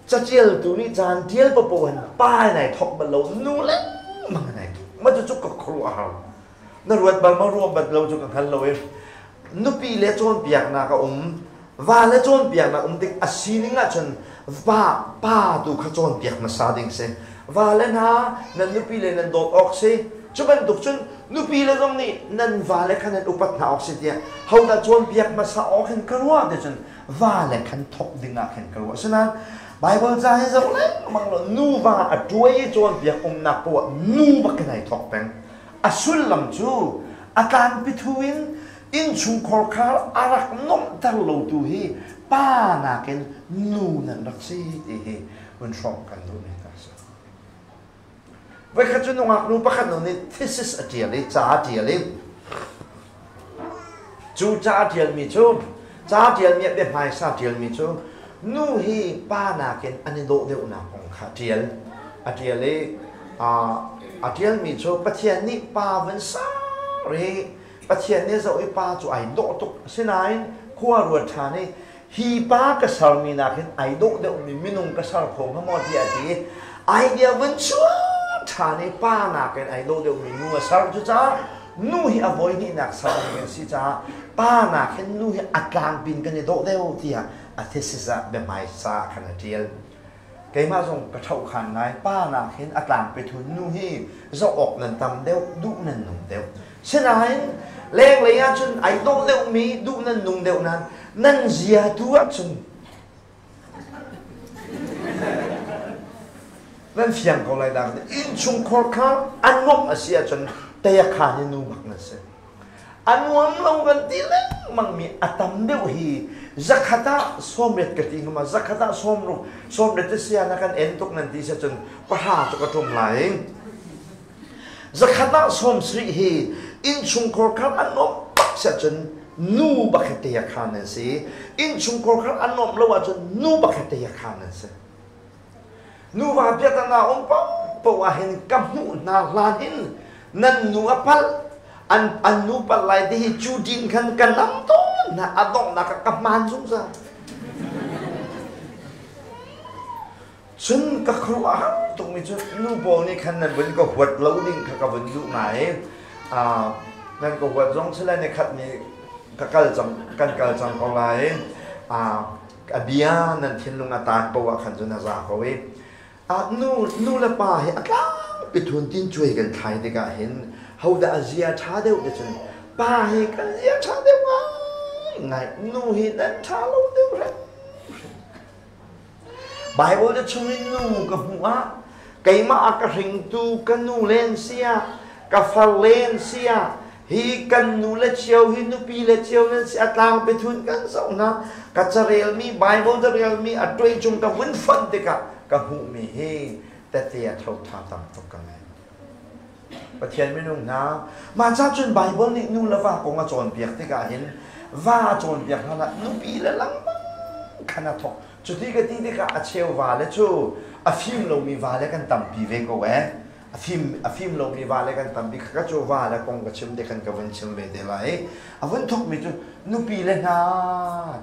caṭialtu nih caan ṭial paoh hin pa in ai thawk bal lo nu lengmang in ai thawk. Mah cucu ka khuaruah a har. Na ruat bal maw ruah bal lo cu ka hngal lo i nupi le cawnpiaknak a um va le cawnpiaknak um tik a sining ahcun va pa tu kha cawnpiak hmasa ding si va le hna nan nupi le nan dawt awk si cu bantuk cun nupi le zong nih nan va le kha nan upat hna awk si tiah hodah cawnpiak hmasa awk hin ka ruah ti cun va le khan thawk ding ah khin ka ruah asinain Bible ca hi zoh lengmang lo nuva a tuai i cawnpiak umnak poah nu bak in ai thawk peng A sullam cu a tlanpithu in innchungkhar kha a rak nuamhter lotu hi pa nakin nu nan rak si ti hi vun hrawmh kan duhmi hna a si. Voikhat cu nungak nu pakhat nu nih thesis a ṭial i ca a ṭial i cu ca a ṭialmi cu ca a ṭialmi ah biahmaisa a ṭialmi cu nu hi pa nakin an i dawh deuhnak kong kha a ṭial. A ṭial i a ṭialmi cu Pathian nih pa van ser Ri Pathian nih zoh i pa cu ai dawh tuk. Asinain khua ruat ṭhan i hi pa ka sermi nakin ai dawh deuhmi minung ka ser kho hnga maw tiah a ti i idea vun chuah ṭhan i pa nakin ai dawh deuhmi nu a ser. Cucaah nu hi a voi hnihnak sermi kan si caah pa nakin nu hi a tlangpin kan i dawh deuh tiah a thesis ah biahmaisa khan a ṭial. Keimah zong ka ṭhohkhan ngai. Pa nakin a tlangpi thun nu hi zoh awk nan tam deuh, duh nan nung deuh. Sinain lenglei ahcun ai dawh deuhmi duh nan nung deuh nain nan zia tu ahcun nan fiang ko lai dah. Innchungkhar kha a nuamh a si ahcun tayakhan hi nu bak nan si. A nuam lo kan ti lengmang mi a tam deuh hi zakhat ah 80 ka ti hnga zakhat ah 60 80 te sia na kan en tuk nan ti si cun pahra cu ka ṭum lai. Zakhat ah 70 hi innchungkhar kha an nuam bak si ahcun nu bak hi te khan an si. Innchungkhar kha an nuam lo ahcun nu bak hi te khan an si. Nuva biaknak um paohpaoh ah hin ka hmuh hna hlan in nan nu a palh, an nu palh lai ti hi cu din khan ka nam tawn hna, a donghnak ah ka hmaan zungzal. Cun ka khuaruah har tukmi cu nu pawl nih khan nan vun ka huat lo ding kha ka vun duh ngai. Nan ka huat zong sile ni khat ni ka kal cang, kan kal cang ko lai. A bia nan thinlung a taan poah khan cun a za ko i nu nu le pa hi a tlangpi thun tin cuai kan thlai tikah hin hodah a zia ṭha deuh ti cun pa hi kan zia ṭha deuh ngai ngai, nu hi nan ṭha lo deuh hrim. Bible te chungin nu ka hmuh ah keimah a ka hringtu ka nu len sia ka far len sia hi kan nu le cio hi nupi le cio nan si, a tlang pethun kan zoh hna, ka carelmi Bible carelmi a tuai cung ka vun fonh tikah ka hmuhmi hi tete a tho tha tam tuk ka ngei. Pathian minung hna, mah ca cun Bible nih nu le va kong a cawnpiak tikah hin va a cawnpiak hlan ah nupi le lengmang khan a thawk. Cuti ka ti tikah a cheu va le cu a fim lomi va le kan tampi ve ko eh. A fim lomi va le kan tampi. Ka cu va le kong ka chim te khan ka vun chim ve te lai. A vun thawkmi cu nupi le hna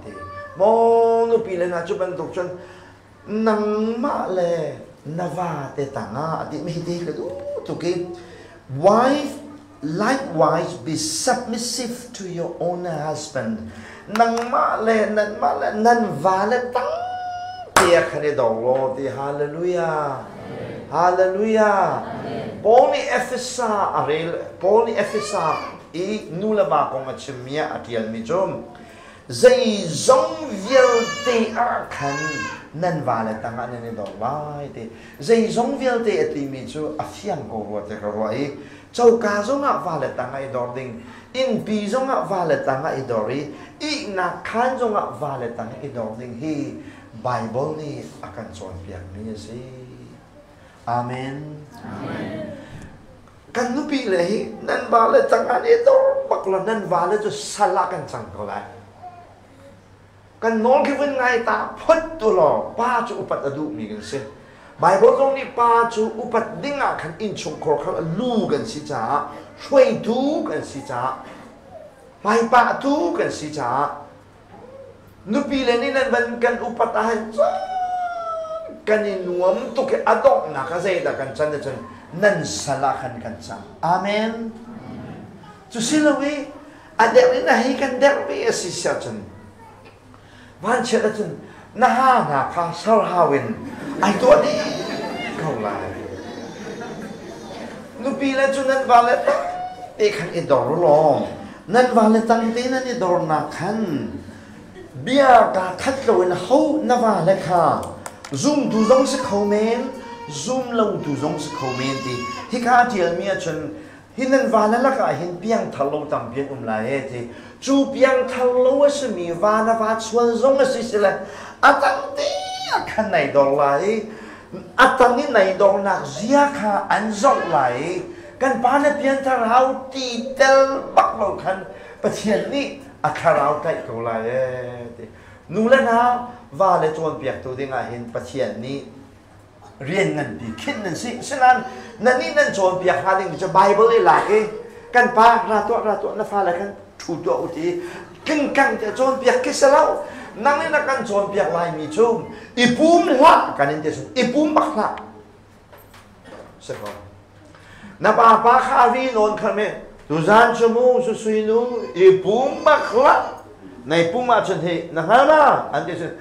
ti. Maw nupi le hna cu bantuk cun nangmah le na va te tangah a ti mi hi ka duh tuk i wife likewise be submissive to your own husband, nangmah le nanmah le nan va le tang te khan i dong law ti. Hallelujah, hallelujah. Paul nih Efesa a rel, Paul nih Efesa i nu le va kong a chimmi ah a tialmi cu zeizong vialte ah khan nan vale tangah nan i dor lai ti. Zeizong vialte a timi cu a fiang ko rua ti ka ruah i coka zongah vale tangah i dor ding, innpi zongah vale tangah i dor i ihnak khaan zongah vale tangah i dor ding hi Bible nih a kan cawnpiakmi a si. Amen. Amen. Kan nupi le hi nan vale tangah i dor bak lo nan vale cu sal ah kan cang ko lai. Kan nawl khi vun ngai ta phot tu law pa cu upat a duhmi kan si. Bible zong nih pa cu upat ding ah khan innchungkhar kha lu kan si caah, hruaitu kan si caah, hmaipahtu kan si caah nupi le nih nan van kan upat ahhin kan i nuam tuk i a donghnak ah zeidah kan can cun nan sal ah khan kan cang. Amen. Cu si lo i a derh in a hei kan derh ve a si siah cun vanchiat ahcun na ha hna kha sarhau in ai tuah dih ko lai. Nupi le cu nan va le te khan i dor law nan va le tang te nan i dornak khan bia kaa khat loin ho na va le kha zumtu zong si kho men, zum lotu zong si kho men ti hika ṭialmi ahcun hi nan va le lakah hin piangthar lo tampi an um lai e ti. Cu piangthar lo a simi va na va chuan zong a si sile a tang te ah khan nai dor lai i a tang i nai dornak zia kha an zoh lai i kan pa na pianthar hau ti tel bak lo khan Pathian nih a thlarau tlaih ko lai ee ti. Nu le hna va le cawnpiaktu dingah hin Pathian nih rian nganpi khinh nan si. Sinain nan nih nan cawnpiak hnga ding cu Bible i lak i Kan pa ra tuah ra tuah na fale khan ṭhu tuah u ti tlingtlang te cawnpiak khi si lo. Nang nih na kan cawnpiak laimi cu i pum hlah kan in ti cun i pum bak hlah. Si ko. Na pa pa kha a ri nawn kha me tuzan cu mu susui nu i pum bak hlah. Nei pum ahcun hi na hngal ma an ti cun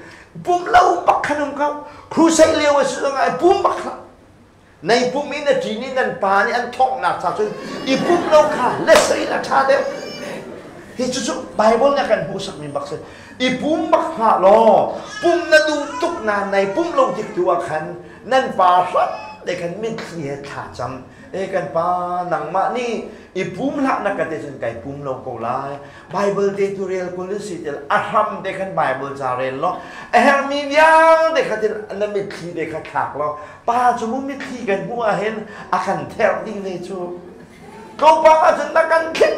pum lo bak khan um ko. Crusade lio a si zong ah i pum bak hlah. Nei pum in a ṭin i nan pa nih an thonghnak cha cun i pum lo kha lesei a ṭha deuh. Hi cucu Bible nih a kan hmuhsakmi bak si. I pum bak hlah law pum na duh tuk na nei pum lo tik tu ah khan nan pa hram te khan mitthli he thla cam. E kan pa nangmah nih i pum hlah na ka ti cun kai pum lo ko lai. Bible te tu rel kul si tel a hram te khan Bible ca rel law a hermi vialte kha tin na mitthli te kha thlak law pa cu mu mitthli kan hmuh ah hin a kan therh ding le cu tlawmpal ahcun na kan thlim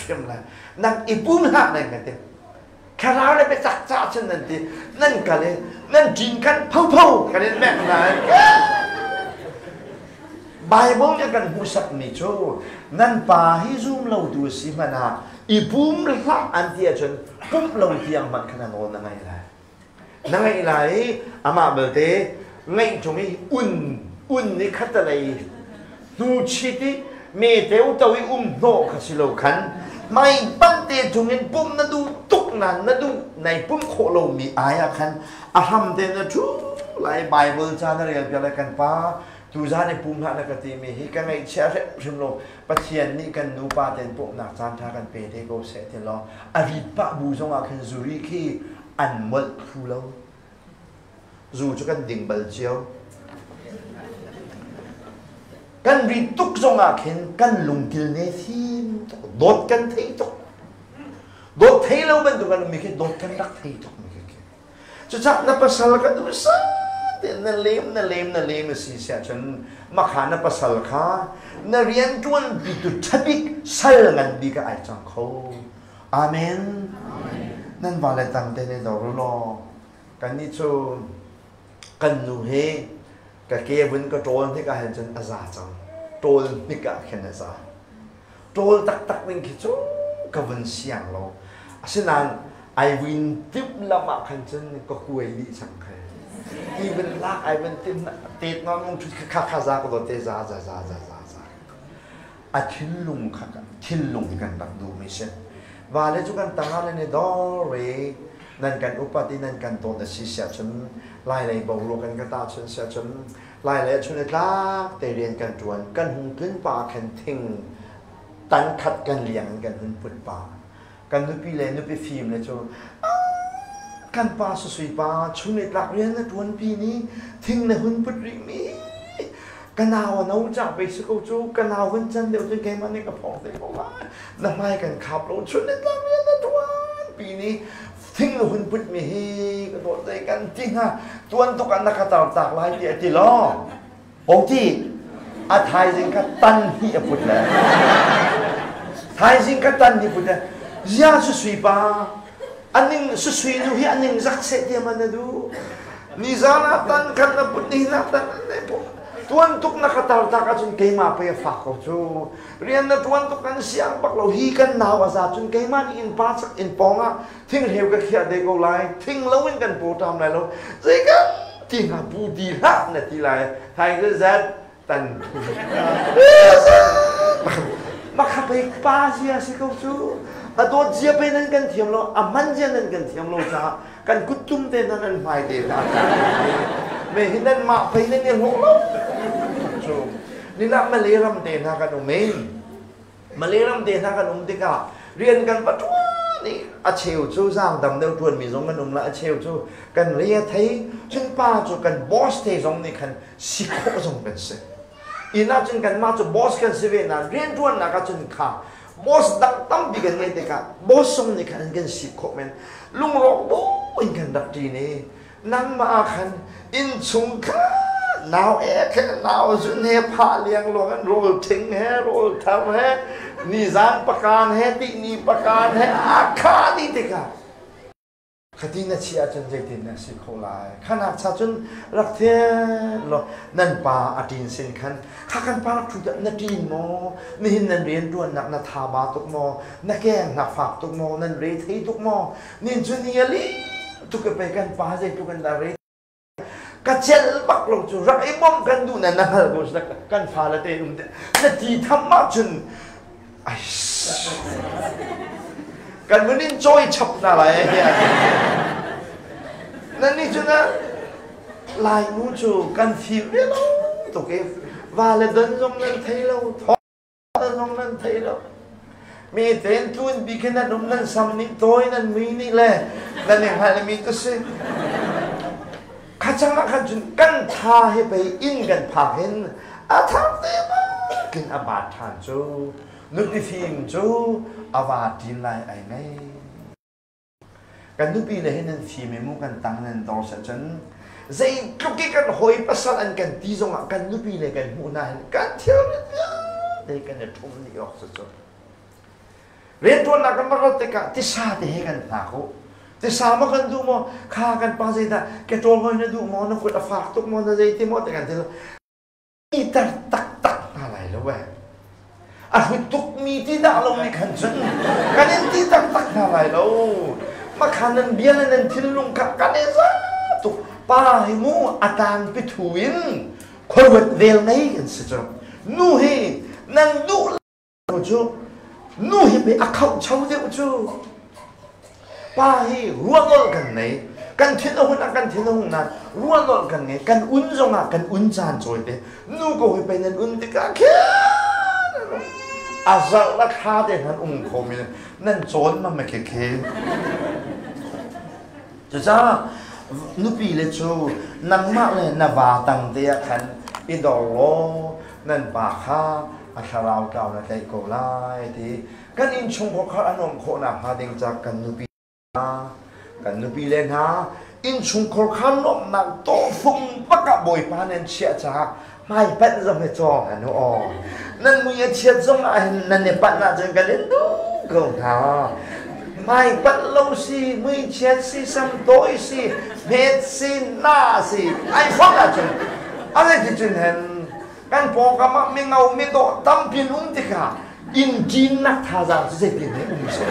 hrim lai nang i pum hlah nan kan ti thlarau le biatak ca cun nan ti nan kal i nan ṭin kan phopho kan in mek hna. Bible nih kan hmuhsakmi cu nan pa hi zum lo tu si hmanh ah i pum hlah an ti ahcun pumh lo tiang hmanh khan a nawl na ngaih lai. Na ngaih lai i amah belte ngaih ṭung i un un nih khatalei hnu chit i meteu to i um hnawh kha si lo khan mai pante ṭung in pum na duh tuk nan na duh nai pum khawh lomi ai ah khan a hram te na ṭhu lai. Bible ca na rel piak lai. Kan pa, tuzan i pum hlah na ka timi hi ka ngaihchia hrimhrim lo. Pathian nih kan nupa ten pumhnak caan ṭha kan pe te ko seh ti law a rit pah bu zongah khin zuri khi an molh thlu lo. Zu cu kan ding bal cio. Kan rit tuk zongah khin kan lungkil ne fim tuk, dawt kan thei tuk. Dawt thei lo bantuk kan ummi khi dawt kan rak thei tuk mi khi. Cucah na pasal ka duh te na lem na lem na lem a si siah cun makha na pasal kha na rian ṭuan pitu ṭhabik sal ngan bik ah ai cang kho. Amen. Nan va le tam te ne dor law kan nih cu kan nu he ka ke vun ka ṭawl hnik ah hin cun a za cang. Ṭawl hnik ah khin a za. Ṭawl taktak ning khi cu ka vun siang lo. Asinain ai win timh lam ah khan cun ka kuai dih cang kha. Ti vun lak ai vun timh tet non mung ṭhut kha kha za ka dawt te za za za za za za. A thinlung kha thinlung hi kan rak duhmi si. Vale cu kan tangah le ne dor re nan kan upat i nan kan dawt a si siah cun lai lei boruak kan ka ta cun siah cun lai lei chun i tlak te rian kan ṭuan kan hung tlun pa khan thing tan khat kan liang in kan hun put pa kan nupi le nupi fim le cu kan pa susui pa chun i tlak rian na ṭuan pi ni thing na hun put rih mi ka nau a no ca pe si ko cu ka nau hun can deuh cun keimah nih ka phawng te ko lai na hmai kan khap lo chun i tlak rian na ṭuan pi ni thing na hun put mi hi ka dawt zei kan ti hnga tuan tuk ah na ka tar tak lai ti a ti lo oti a thaizing kha tan hnih a put le thaizing kha tan hnih put le zia su sui pa aning su sui nu hi aning zak se ti man na du ni zan ah tan khan na put ni na tan ne pu tuan tuk na ka tar tak ahcun keimah pei a fak ko cu. Rian na ṭuan tuk kan siang bak lo hi kan nau a za cun keimah nih inn pa chak inn pawng ah thingheu ka khiah te ko lai. Thing lo in kan pawṭam lai lo zei kan ti hnga pu ti hlah na ti lai thai cu zat tan makha pei pa zia si ko cu. A dawt zia pei nan kan thiam lo, a hman zia nan kan thiam lo caah kan kuttum te hna nan hmai te hna me hi nan mah pei nan i hlawh lo cu. Ninah Malay ram te hna kan um i Malay ram te hna kan um tikah rian kan va ṭuan i a cheu cu zaangdam deuh ṭuanmi zong kan um la, a cheu cu kan re a thei cun pa cu kan boss te zong nih khan si khawh zong kan si. Inn ah cun kanmah cu boss kan si ve nain rianṭuannak ah cun kha boss dang tampi kan ngeih tikah boss zong nih khan an kan si khawh men. Lungrawk bu in kan rak ṭin i nangmah ah khan innchung kha nau ek he nau zun he phah liangluang in rawl ṭhing he rawl thar he nizan pakan he tihni pakan he a khah dih tikah. Khati na chiah ahcun zeitin na si kho lai? Khanak cha cun rak thian law nan pa a ṭin sin khan kha kan pa rak ṭhu na ṭin maw? Nihin nan rian ṭuannak na tha ba tuk maw? Na keng na fak tuk maw? Nan re thei tuk maw? Nin cu ni a li tuk e pei kan pa zeitluk in dah re ka celh bak lo cu rak i bawmh kan duh na na hngal ko kan fale te um te na ti tham ahcun ai kan mun in cawi chap na lai nan nih cu na lai nu cu kan fim ve lo tuk i va le don zong nan thei lo zong nan thei lo. Mi ten tlun bi khi nan um nan sam nih tawi nan mui nih le nan i hngalh mi tu si. Kha chang ah khan cun kan tha he pei inn kan phak hin a thar te kin a bat ṭhan cu nupi fim cu a va ṭin lai ai ngei. Kan nupi le hi nan fim i mu kan tang nan dor seh cun zeitluk i kan hawi pasal an kan ti zongah kan nupi le kan hmuh hna hin kan thilrit vialte kan i ṭhum dih awk si cu. Rianṭuannak kan rak rat tikah tisa te he kan hna ko. Tisa maw kan duh maw? Kha kan pa zeidah ke ṭawl hoi na duh maw? Na kut a fak tuk maw? Na zeiti maw? Ti kan ti. iter taktak hna lai lo eh. A hlut tukmi ti dah lo nih khan cun kan in ti taktak hna lai lo. Makhan nan bia le nan thinlung kha kan i za tuk. Pa hi mu a tang pithu in khuaruat vel ngei kan si cu. Nu hi nan duh cu nu hi pei a khauhcho deuh cu. Pa hi ruanolh kan nei. Kan thin a hun ah kan thin a hung nain ruanolh kan ngei. Kan un zongah kan un caan cawi te. Nu ko hi pei nan un tikah khin a zarh la thla te hman um kho mi nan cawn ma ma khe khe. Cucaah nupi le cu nangmah le na va tang te ah khan i dor law nan pa kha a thlarau tlau na tlaih ko lai ti kan innchungkhar kha an um khawh nakhnga ding ca kan nupi hna kan nupi le hna innchungkhar kha nuamhnak tawhfung bak ah Bawipa nan chiah caah hmaipanh zong hi cawng an aw nan mui a chiat zong ah hin nan i panh ahcun kan in duh ko hna hmaipanh lo si mui chiat si sam tawi si hmet si na si ai fong ahcun a zeiticun hen kan pawngkam ah mingau midawh tampi an um tikah inn ṭinnak thazaang cu zeitin he um seh.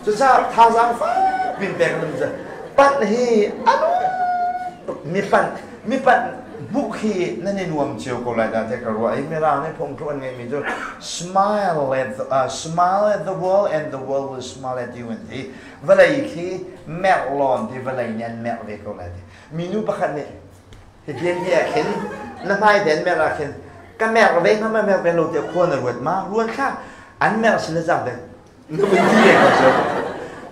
Cucaah thazaang fakpi in pek an um. Panh hi anu mi panh mi panh hmuh khi nan i nuam cio ko lai dah tiah ka ruah i Mirang nih phungthluk an ngeihmi cu smile at the, smile at the world and the world will smile at you an ti. Vawlei khi merh lawn ti vawlei nih an merh ve ko lai ti. Minu pakhat nih Hi bian hi ah khin na hmai te an merh ah khin ka merh ve hnga ma merh ve lo tiah khua na ruat ma ruat hlah an merh si le cang te na vun ti ve ko cu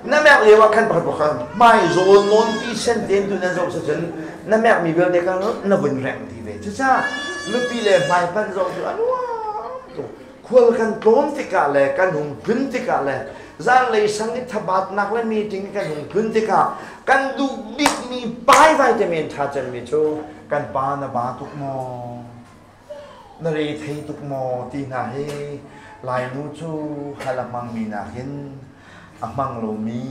na merh lio ah khan pakhat pakhat hmai zawl nawn ti sen ten tu nan zoh si cun na merh mi vialte kha na vun reng ti ve cucaah nupi le hmai panh zoh cu a nuam tuk khual kan tlawn tikah le kan hung tlun tikah le zanlei sang i thabatnak le meeting kan hung tlun tikah kan duh bikmi pai vitamin ṭha cemmi cu kan pa na ba tuk maw na re thei tuk maw ti hna hi Lainu cu hal a hmangmi nakin a hmang lomi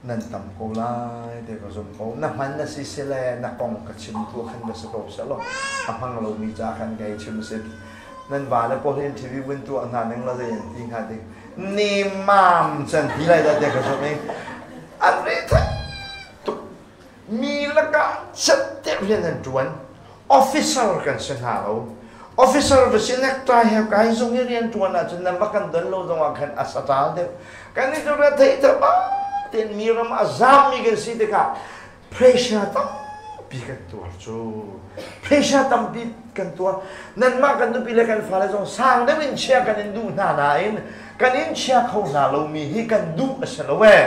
nan tam ko lai te ka zum ko na hman na si sile na kong ka chim tu khan va si ko selaw a hmang lomi ca khan kai chim si nan va le pawl hin TV vun tu hna ning la zei an ti hnga ding ni mam chan ti lai da te ka zum i an re thai tuk mi lakah chat te rian an tuan officer kan si hna lo officer va si necktie he kai zung i rian tuan ahcun nan va kan don lo zong ah khan a satal deuh kan i cu thei te ba ten mi ram a zam mi kan si tikah pressure tampi kan tuar cu pressure tampi kan tuar nanmah kan nupi le kan fale zong sang deuh in chia kan in duh hna nain kan in chia kho hna lomi hi kan duh a si lo ee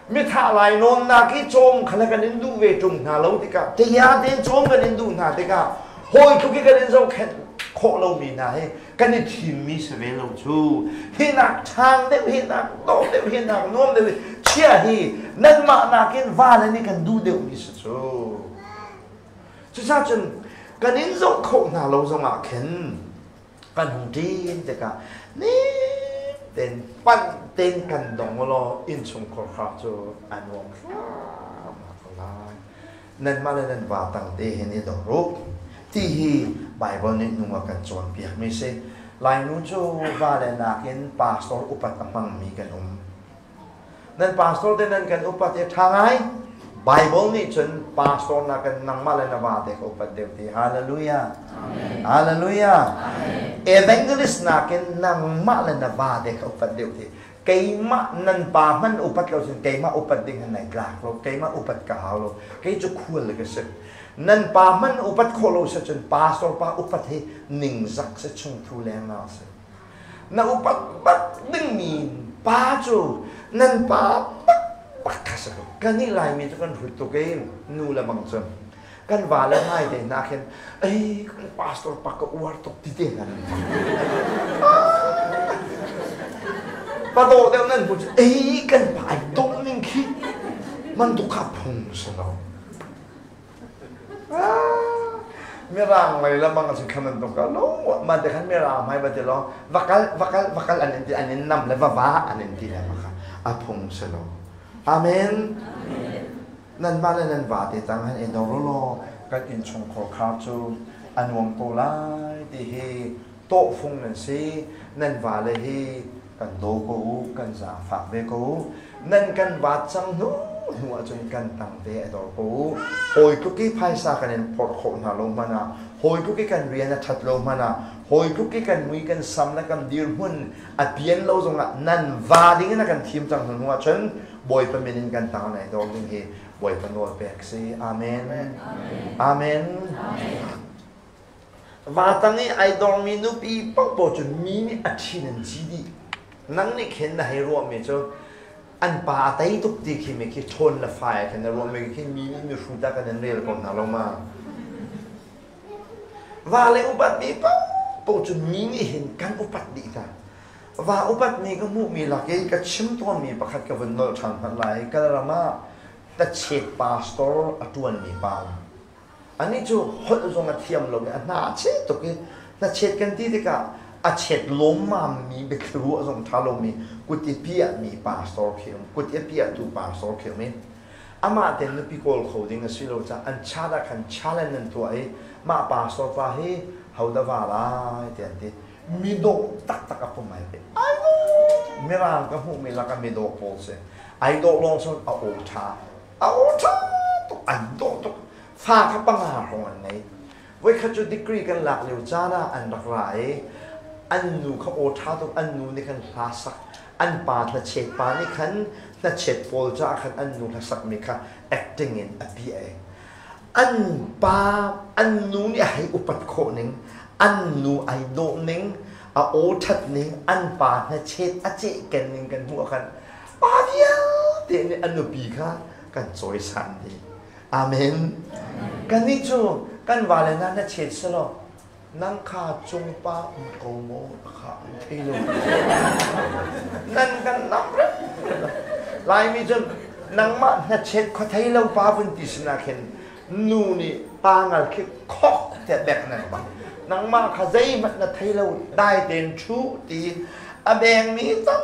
mithah lainawnnak i cawm kha le kan in duh ve ṭung hna lo tikah tia tein cawm kan in duh hna tikah hawi tluk i kan in zohkhenh khawh lomi hna hi kan i thimmi si ve lo cu hi nak ṭhang deuh hi nak dawh deuh hi nak nuam deuh chia hi nanmah nakin va le nih kan duh deuhmi si cu cucaah cun kan in zoh khawh hna lo zongah khin kan hung ṭin tikah nem. Ten panh ten kan dong law innchungkhar kha cu a nuam hram ko lai. Nanmah le nan va tang te hin i dor u. Ti hi Baibal nih nu a kan cawnpiakmi si. Lainu cu vale nakin pastor upat a hmangmi kan um. Nan pastor te nan kan upat i ṭha ngai. Bible nih cun pastor nakin nangmah le na vate ka upat deuh ti. Hallelujah. Hallelujah. Evangelist nakin nangmah le na vate ka upat deuh ti. Keimah nan pa hman upat lo cun keimah upat ding han nai tlak lo. Keimah upat ka hau lo. Kei cu khual ka si. Nan pa hman upat khawh lo si cun pastor pa upat hi ningzak si chungthu leng na si. Na upat bak dingmi pa cu nan pa bak bak kha si ko. Kan nih Laimi cu kan hrut tuk i nu le bang cun kan va le ngai te hna khin ei kan pastor pa ka uar tuk ti te hna nan pa dawh deuh nan hmu cu ei kan pa ai dawh ning khi man tu kha phung si lo. Mirang lei lamang a khan an tuk lo ma te khan mirang hmai ba ti lo vakal vakal vakal an in ti an in nam le va va an in ti le maka a phung si lo. Amen. Nan ma le nan va te tang han in ro lo kan in chung khor khar cu a nuam ko lai ti hi tawh fung nan si. Nan va le hi kan daw ko u, kan zaangfak ve ko u. Nan kan vaat cang hnu hnu ahcun kan tang te a dor ko u. Hawi tluk i phaisa kan in phorh khawh hna lo hmanh ah, hawi tluk i kan rian a ṭhat lo hmanh ah, hawi tluk i kan mui kan sam le kan dirhmun a pian lo zongah nan va ding in a kan thim cang hnu hnu ahcun Bawipa min in kan tang nai dor ding hi Bawipa nawl pek si. Amen. Amen. Va tang i ai dormi nupi paohpaoh cu mi nih a ṭhin an ci dih. Nang nih khin na hei ruahmi cu an pa a tei tuk ti khi mi khi ṭhawn le fai ah khin na ruahmi khi mi nih mihrut ah kan in rel ko hna lo ma. Va le upatmi paohpaoh cu mi nih hin kan upat dih hna. Va upatmi ka hmuhmi lak i ka chim tawnmi pakhat ka vun nolh ṭhan hmanh lai. Kalaram ah tachet pastor a ṭuanmi pa um. Anih cu holh zong a thiam lo i a hna a chet tuk i hnachet kan ti tikah a chet lawmmammi biathli ruah zong ṭha lomi kut i piahmi pastor khi um, kut i piahtu pastor khi um i amah tein nupi kawl kho ding a si lo caah an chat ah khan challenge an tuah i mah pastor pa hi hodah va lai tiah an ti. Midawh taktak a pum ai pe. Ai Mirang ka hmuhmi lakah midawh pawl si. Ai dawh lawng cun a aw ṭha. A aw ṭha tuk, an dawh tuk. Fa kha panga hrawng an ngei. Voikhat cu degree kan lak lio caan ah an rak ra i an nu kha aw ṭha tuk, an nu nih khan hla sak, an pa hnachet pa nih khan hnachet pawl caah khan an nu hlasakmi kha acting in a piah i an pa an nu nih a hei upat khawh ning, an nu ai dawh ning, a aw ṭhat ning, an pa hnachet a cehken ning kan hmuh ah khan pa vialte nih a nupi kha kan cawisan dih. Amen. Kannih cu kan vale hna na chet selaw nang kha cungpa um ko maw kha an thei lo. Nan kan nam rem. Laimi cun nangmah hnachet khua thei lo pa vun ti sinah khin nu nih pa ngal khi khok te bek nan bang. Nangmah kha zeihmanh na thei lo dai tein ṭhu ti a bengmi tam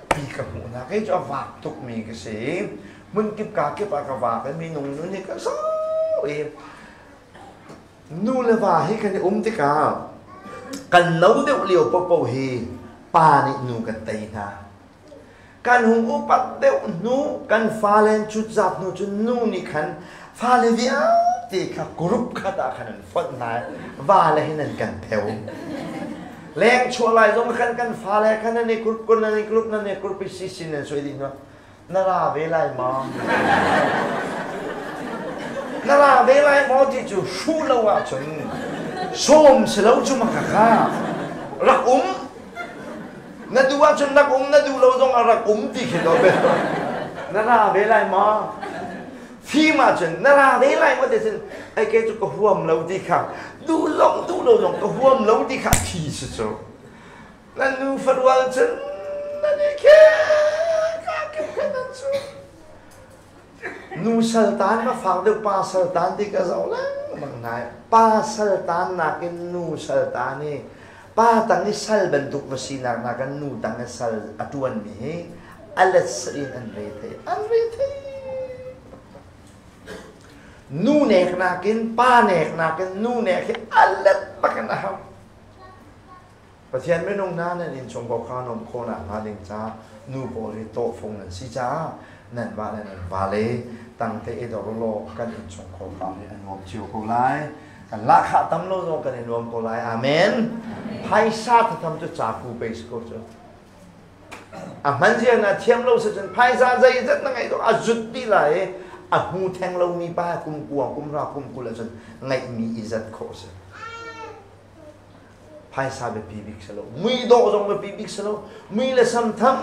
pi ka hmuh hna. Kei cu a vak tukmi ka si. Hmun kip ka kip ah ka vak i minung nun hi ka zau i nu le va hi kan i um tikah kan no deuh lio paohpaoh hi pa nih nu kan tei hna. Kan hung upat deuh hnu kan fale an cutzat hnu cun nu nih khan fale vialte kha group khat ah khan an fonh hna i vale hin an kan pheu. Leng chuah lai zong khan kan fale khan nan i group kun nan i group nan i group i si sin nan soi dih hna. Na ra ve lai maw? Na ra ve lai maw ti cu hruh lo ahcun sawm si lo cu maka kha rak um. Na duh ahcun rak um, na duh lo zong ah rak um ti khi do be. Na ra ve lai maw? Fim ahcun na ra ve lai maw ti cun ai ke cu ka huam lo ti kha duh zong duh lo zong ka huam lo ti kha thi si cu. Nan nu farual cun nan i khek ah kip khan nan cu. Nu saltan ma fak deuh pa saltan ti ka zoh lengmang nai. Pa saltan nakin nu saltan hi. Pa tang i sal bantuk va sinak nakin nu tang i sal a ṭuanmi hi a let in an re thei. An re thei. Nu nek nakin pa nek nakin nu nek hi a let bakin a har. Pathian minung hna nan innchung kha nuam khawhnak hnga ding caah nu pawl hi tawhfung nan si caah nan mah le nan vale tangte i dor law kan innchung khawh hi a nuam cio ko lai. Kan lahkhah tam lo zong kan i nuam ko lai. Amen. Phaisa thatham cu caku pe si ko cu. A hman zia na thiam lo si cun phaisa zeizat na ngeih zong a zut dih lai i a hmu theng lomi pa kum kuang kum ra kum 20 ahcun ngeihmi i zat khawh a si. Phaisa biapi bik si lo. Muidawh zong biapi bik si lo. Mui le sam tham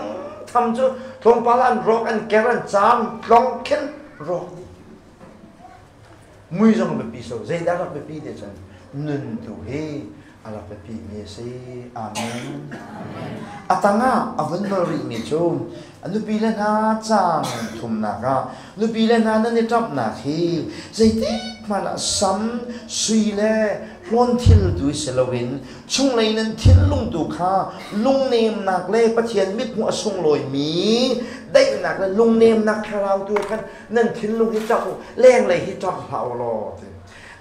tham cu tlawmpal an rawk, an ker, an caam, tlong khin rawk dih. Mui zong biapi so. Zeidah rak biapi te cun nun tu hi a rak biapi mi a si. Amen. A tangah a vun nol rihmi cu a nupi le hna caang thumnak ah nupi le hna nan i ṭamhnak hi zeitik hmanh ah sam, sui le hlawn thil tu si loin chunglei nan thinlung tu kha lungnemnak le Pathian mithmuh a sunglawimi daihnak le lungnemnak thlarau tu khan nan thinlung hi ṭamh u, lenglei hi ṭamh hlah u law ti.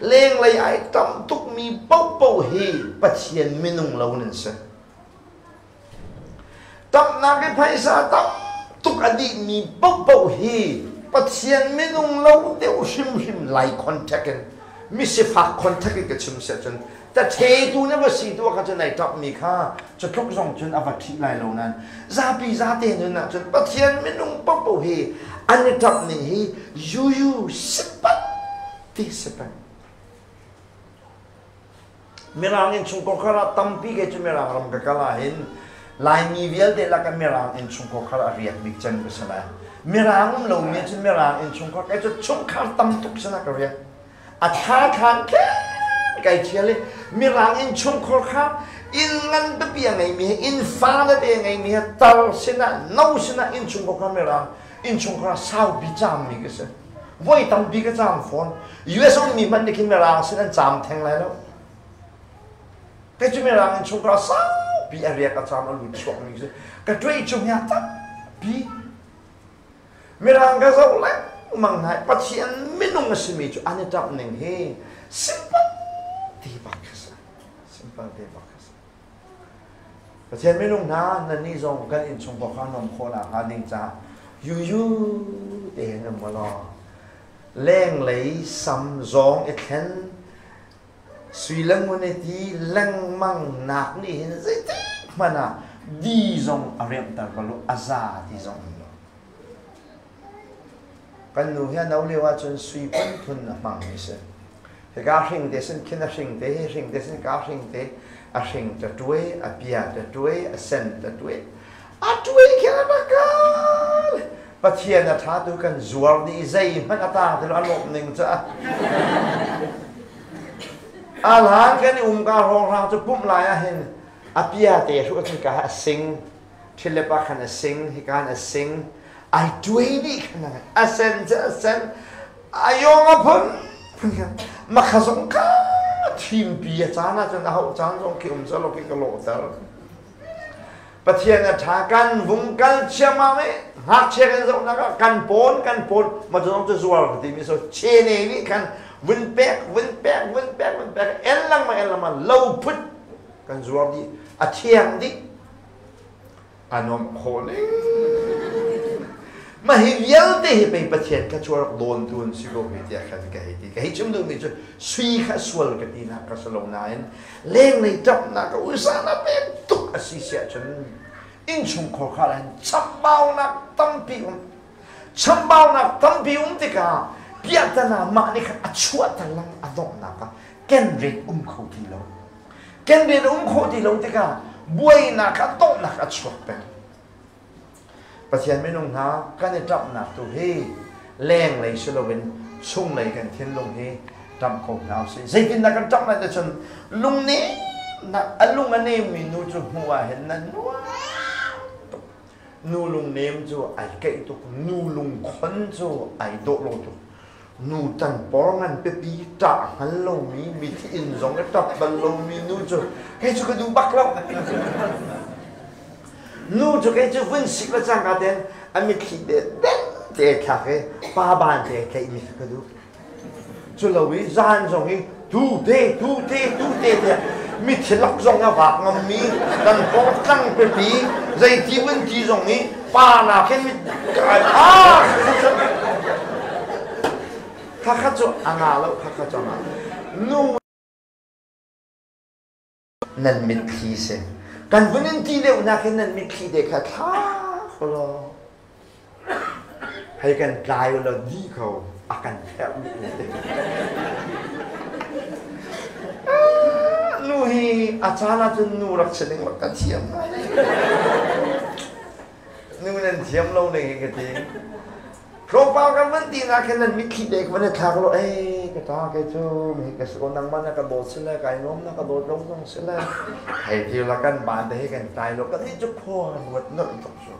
Lenglei ai ṭamh tukmi paohpaoh hi Pathian minung lo nan si. Ṭamhnak i phaisa tam tuk a dihmi paohpaoh hi Pathian minung lo deuh hrimhrim lai contact in misifak contact in ka chim siah cun tathetu na va si tu kha cun ai ṭapmi kha cu tluk zong cun a va ṭhih lai lo nain zapi zate nun ah cun Pathian minung paohpaoh hi an i ṭap ning hi yuyu sipat ti si peng. Mirang innchungkhar ah tampi kei cu Mirang ram ka kal ahhin Laimi vialte lakah Mirang innchungkhar a riak bik cem ka si lai. Mirang um lomi cun Mirang innchungkhar kei cu chungkhar tam tuk sinah ka riak. A tha khan khen kai thial i Mirang innchungkhar kha inn ngan pipi a ngeimi he inn fa tete a ngeimi he tar sinah no sinah innchungkhar kha Mirang innchungkhar saupi caammi ka si. Voi tampi ka caam fawn. US ummi hmanh nih khin Mirang sin an caam theng lai lo. Kei cu Mirang innchungkhar saupi a riak a caam a lut chuakmi si. Ka ṭuai cung ya tampi. Mirang ka zoh lengmang hna i Pathian minung a simi cu an i ṭap ning hi simple te bak kha si. Simple te bak kha si. Pathian minung hna nannih zong kan innchung kha nom khawhnak hnga ding caah yuyu tein um law lenglei sam zawng i thlen sui le ngun i ti lengmang nak nih hin zeitik hmanh ah di zong a riamhter bal lo a za ti zong um lo kan nu hi a no lio ahcun sui phunphun a hmangmi si. Hika hring te sin khin a hring te, hi hring te sin ka hring te, a hring ta tuai, a pia ta tuai, a sen ta tuai. A tuai khin a bakal. Pathian a tha tu kan zuar dih zei hmanh a tang ti lo a lawmh ning ca. A hlan kan i um ka hrawng hrang cu pumh lai ah hin a pia te hru cun ka a sing thil pa khan a sing hikan a sing ai tuai dih khan a sen cu a sen a yong a phun makha zong kha thimpi a caan ahcun a hauh caan zong khi um salo khi ka lawhter Pathian a ṭha kan vung kal chiamam i ngakchia kan zohnak ah kan pawn kan pawn ma zong cu zuar ka timi so chene nih khan vun pek vun pek vun pek vun pek en langma en langma lo phut kan zuar dih a thiang dih a nuamh khawh ning mah hi vialte hi pei Pathian kha cu rak dawntu an si ko hme tiah khan ka hei ti ka hei chim duhmi cu sui kha sual ka ti nak ka si lo nain lenglei ṭapnak ka usa na pek tuk a si siah cun innchungkhar kha hin chambaunak tampi um chambaunak tampi um tikah piahtana mah nih khan a chuahter lang a donghnak ah kenret um kho ti lo Kenret um khawh ti lo tikah buainak kha donghnak a chuak peng. Pathian minung hna kan i ṭamhnak tu hi lenglei si loin chunglei kan thinlung hi ṭamh ko hna usih. Zeitindah kan ṭamh lai ti cun lungnemnak a lung a nemmi nu cu hmuh ah hin na nuam tuk. Nu lungnem cu ai keih tuk, nu lungkhon cu ai dawh lo tuk. Nu tan por ngan pipi ṭah hngal lomi mithi inn zong i ṭap bal lomi nu cu kei cu ka duh bak lo. Nu cu kei cu vun sik le cangka tein a mitthli te den te thlak i pa ban te tlaihmi kha ka duh. Cu lo i zan zong i tu te tu te tu te tiah mithi lak zong a vak ngammi kan pawng tlang pipi zeiti vun ti zong i pa nakin mit ah khakha cu a nga lo khakha cu a nga nu nan mitthli si kan vun in ti deuh nakin nan mitthli te kha thla law Hei kan tlai u law dih ko a kan pherh dih te. Nu hi a caan ahcun nu rak si ding rak ka thiam ngai. Nu nan thiam lo ning hi ka ti. Tlawmpal kan van ti nak hin nan mitthli te ka van i thlak lo ei ka ta kei cu hi ka si ko nangmah na ka dawt si le kai nuam na ka dawt lo zong si le hei ti la kan ban te hi kan tlai lo kan nih cu khua ruat nolh tuk cu.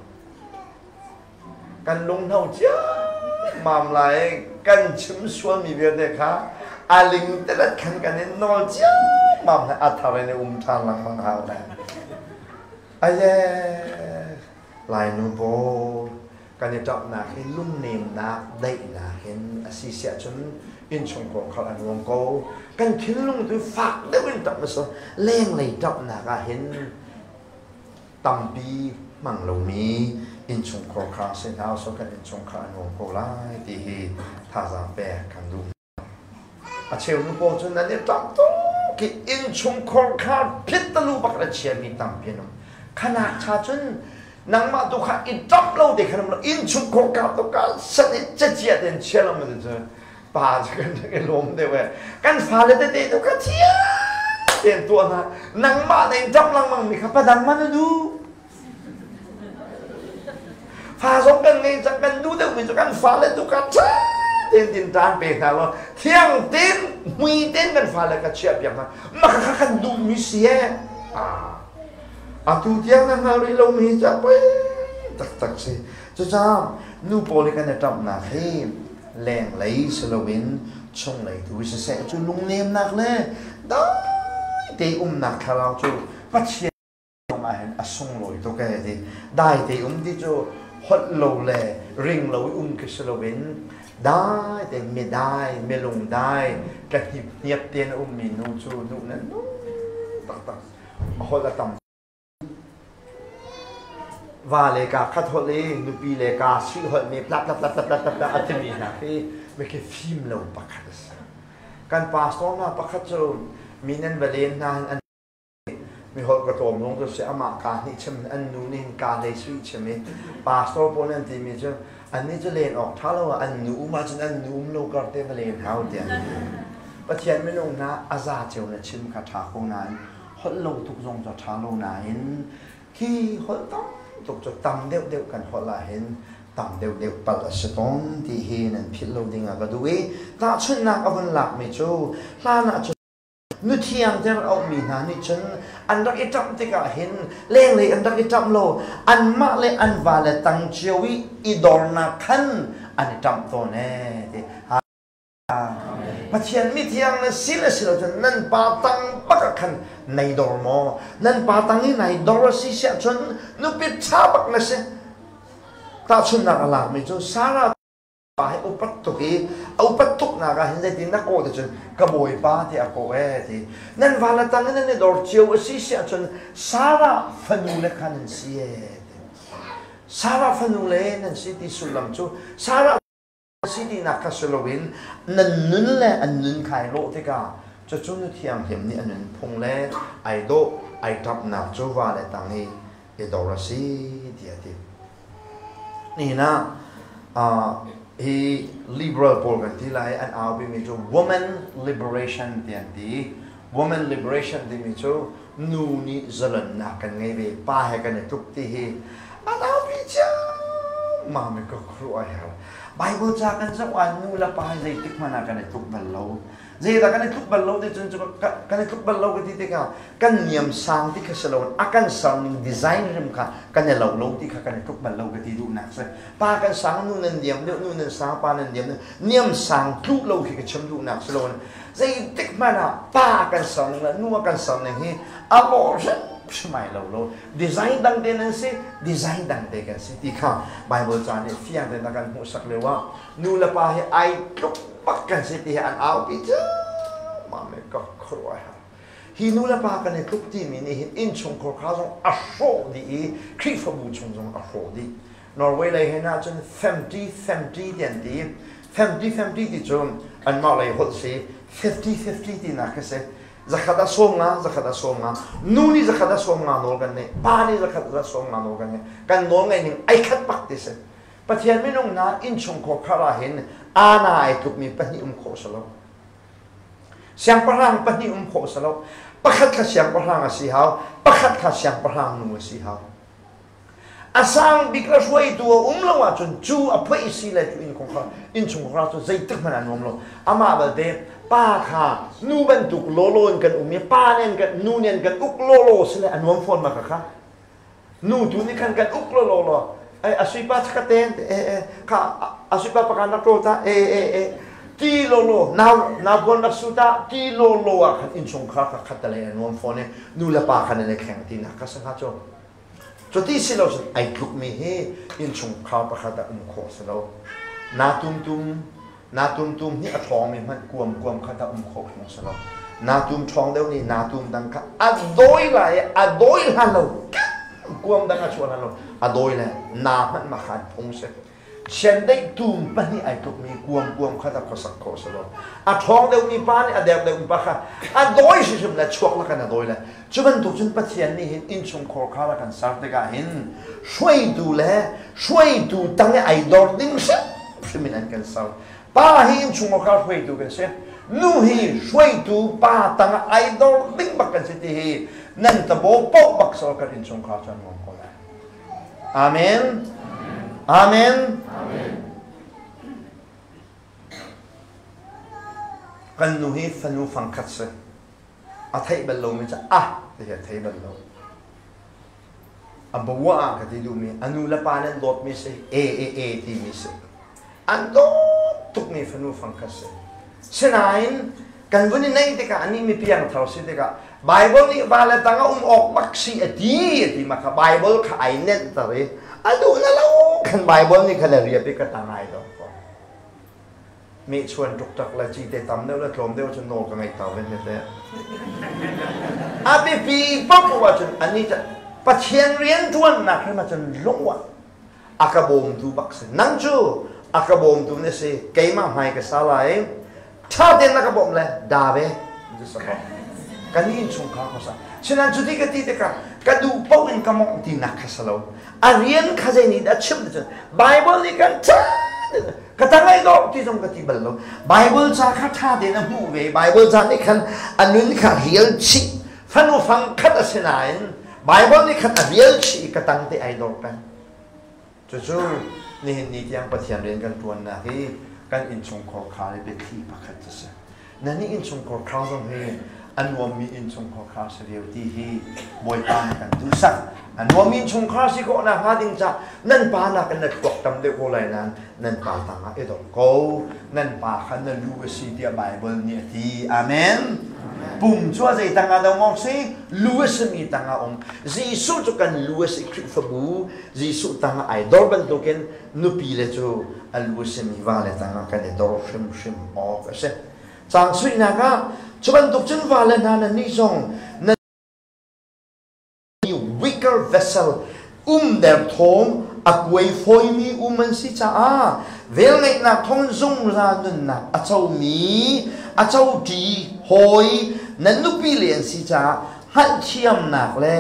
Kan lunghno ciammam lai. Kan chim sualmi vialte kha a ling telet khan kan in nawl ciammam lai. A thar in i um ṭhan lengmang hau lai. Aye, Lainu pawl kan i ṭapnak hi lungnemnak, daihnak in a si siah cun innchungkhar khal a nuam ko. Kan thinlung tu fak deuh in ṭap hmasa lenglei ṭapnak ah hin tampi hmang lomi innchungkhar kha si hna usih kan innchungkhar a nuam ko lai ti hi thazaang pek kan duh. A cheu nu pawl cu nan i ṭap tuk i innchungkhar kha phit talu bak na chiami tampi an um. Khanak cha cun nangmah tu kha i ṭap lo te khan um lo innchungkhar ka tu ka san i cacia ten chia lo ma cu pa cu kan i lawm deuh e kan fale tete tu kha thiam tein tuah hna nangmah na in ṭap lengmang mi kha padang man na duh fa zong kan ngei cang kan duh deuh mi cu kan fale tu kha ṭha tein tin ṭan pe hna law thiang tein mui tein kan fale ka chiah piak hna mah kha kan duh mi si e atu tiang na hngal rih lo mi cu a poi taktak si cucaah nu pawl hi kan i ṭamhnak hi lenglei si loin chunglei tu siseh cu lungnemnak le dai te umnak thlarau cu Pathian ah hin a sunglawi tuk ee ti dai te um ti cu holh lo le ring lo i um khi si loin dai te mi dai mi lung dai ka hnip hniap tein a ummi nu cu nu nan nu taktak a holh a tam Va le ka khat holh i nupi le ka sui holh mi plak plak plak plak plak plak a timi hna khi mikhi fim lo pakhat a si. Kan pastor hna pakhat cu mi nan va len hna hin an mi holh ka tlawm lung cu si amah ka hnih chim an nu nih hin ka hlei sui chim i pastor pawl nih an timi cu annih cu len awk ṭha lo ah an nu um ahcun an nu um lo kar te va len hau tiah Pathian minung hna a za ceu na chim kha ṭha ko nain holh lo tuk zong cu a ṭha lo nain khi holh tam tuk cu tam deuhdeuh kan holh ahhin tam deuhdeuh palh a si tawn ti hi nan philh lo ding ah ka duh i tahchunhnak a vun lakmi cu hlan ah cun nuthiang ter auhmi hna nih cun an rak i ṭamh tikah hin lenglei an rak i ṭamh lo anmah le an vale tang cio i i dornak khan an i ṭamh tawn ee ti. Pathian mithiang na si le si lo cun nan pa tang bak ah khan nei dor maw? Nan pa tang i nai dor a si siah cun nupi ṭha bak na si. Tahchunhnak a lakmi cu Sarah pa hi upat tuk i a upat tuknak ah hin zeitin na kawh ti cun ka bawipa ti a kawh ee ti. Nan vala tang in nan i dor cio a si siah cun Sarah fanu le kha nan si ee ti. Sarah fanu le nan si ti sullam cu Sarah si tinak kha si loin nan nun le an nun kha ai lawh tikah cucu nu thianghlim nih a nunphung le ai dawh ai ṭamhnak cu va le tang i i dor a si tiah a ti. Nihin ah hi liberal pawl kan ti lai an aupimi cu women liberation ti an ti. Women liberation timi cu nu nih zalonnak kan ngei ve pa he kan i tluk ti hi an aupi ciammam. Ma me ka khuruah a har. Bible ca kan zoh ah nu le pa hi zeitik hmanh ah kan i tluk bal lo. Zeidah kan i tluk bal lo ti cun kan i tluk bal lo ka ti tikah kan niam sang ti kha si lo a kan ser ning design rim kha kan i lo lo ti kha kan i tluk bal lo ka ti duhnak si. Pa kan sang nu nan niam deuh nu nan sang pa nan niam deuh niam sang tluh lo khi ka chim duhnak si lo zeitik hmanh ah pa kan ser ning le nu a kan ser ning hi a lawh hrim ai lo lo design dang te nan si design dang te kan si ti kha Bible ca nih fiang tein a kan hmuhsak lio ah nu le pa hi ai tluk bak kan si ti hi an aupi cu mame ka khuaruah hi nu le pa kan i tluk timi nih hin innchungkhar kha zong a hrawh dih i Khrihfabu chung zong a hrawh dih Norway lei hen ahcun femti femti ti an ti femti femti ti cu anmah lei holh si 50-50 tinak khi si zakhat ah 50 zakhat ah 50 nu nih zakhat ah 50 nawl kan nei pa nih zakhat ah 50 nawl kan nei kan nawl ngeih ning ai khat bak ti si Pathian minung hna innchungkhar khar ah hin ana ai tlukmi pahnih um khawh si lo siangpahrang pahnih um khawh si lo pakhat kha siangpahrang a si hau pakhat kha siangpahrang nu a si hau A sang bik le hruaitu a um lo ahcun cu a phoih si le cu innchungkhar innchungkhar cu zeitik hmanh ah nuam lo. Amah belte pa kha nu bantuk lawlaw in kan um i pa nih kan nu nih an kan uk lawlaw si le a nuam fawn ma kha kha. Nu tu nih khan kan uk lawlaw law ai a sui pa ka ten e e kha a sui pa pakan rak ta e e e ti lawlaw nau nau buan rak su ta ti lawlaw ah khan innchungkhar kha khat le a nuam fawn i nu le pa khan an i thleng ti nak kha sa hnga cu. Cuti si lo cun ai tlukmi hi innchungkhar pakhat ah um khawh si lo. Naa tumtum, naa tumtum hi a ṭhawngmi hmanh kuam kuam khat ah um khawh phung si lo. Naa tum ṭhawng deuh nih naa tum dang kha a dawi lai i a dawi hlan lo kuam dang a chuah hlan lo a dawi le naa hmanh ma kha an phung si. Chiandeih tum pahnih ai tlukmi kuam kuam khat a khuasak khawh si lo. A ṭhawng deuhmi pa nih a der deuhmi pa kha a dawi hrimhrim le chuak lakin a dawi le cu bantuk cun Pathian nih hin innchungkhar kha a kan ser tikah hin hruaitu le hruaitu tang i ai dor ding hrimhrim in an kan ser. Pa hi innchungkhar hruaitu kan si. Nu hi hruaitu pa tang ah ai dor ding bak kan si ti hi nan tabo paoh bak sawh kan innchungkhar cu an nuam ko lai. Amen. Amen. Kan nu hi fanu fangkhat si. A theih bal lomi cu ah ti hi a thei bal lo. A bawa ah ka ti duhmi a nu le pa nih an dawtmi si e e e timi si. An dawt tukmi fanu fangkhat si. Sinain kan vun i neih tikah anih mi piangthar si tikah Bible nih va le tang a um awk bak si a ti a ti ma kha Bible kha ai nenh ter i a duh na lo khan Bible nih khan a riap i ka tang ai dong ko mi chuan tuk tak le ci te tam deuh le tlawm deuh cun nawl ka ngeih ter ve te a biapi bak ah cun ani Pathian rian ṭuannak hrim ah cun lung a ka bawmtu bak si nang cu a ka bawmtu na si keimah hmai ka sa lai ṭha tein na ka bawmh le da ve kan innchungkhar kha sa sinan cuti ka ti tikah ka duh paoh in ka mawngh tinak kha si lo a rian kha zei nih dah chimh cun Bible nih kan ṭha ka ta ngai dawh ti zong ka ti bal lo Bible ca kha ṭha tein a hmuh ve Bible ca nih khan a nun kha rial chih fanu fang khat a si nain Bible nih khan a rial chih i ka tang te ai dor peng Cucu nihin ni tiang Pathian rian kan ṭuannak hi kan innchungkhar khar i biathli pakhat a si. Nan nih innchungkhar khar zong hi a nuammi innchungkhar khar si ve ti hi Bawipa nih kan duhsak. A nuammi innchungkhar si khawh nakhnga ding cah nan pa nakin na thluak tam deuh ko lai nain nan pa tangah i dor ko. Nan pa kha na lu a si tiah Baibal nih a ti. Amen. Pum cu a zei tangah dah um awk si? Lu a simi tangah um. Jesuh cu kan lu a si Khrihfabu Jesuh tangah ai dor bantukin nupi le cu a lu a simi vale tangah kan i dor hrimhrim awk a si. Caang suihnak ah cu bantuk cun vale hna nan nih zong nan weaker vessel um derthawm a kuai fawimi um an si caah velngeihnak thawng zungzal nunnak a comi a coṭi hawi nan nupi le an si caah hngalhthiamnak le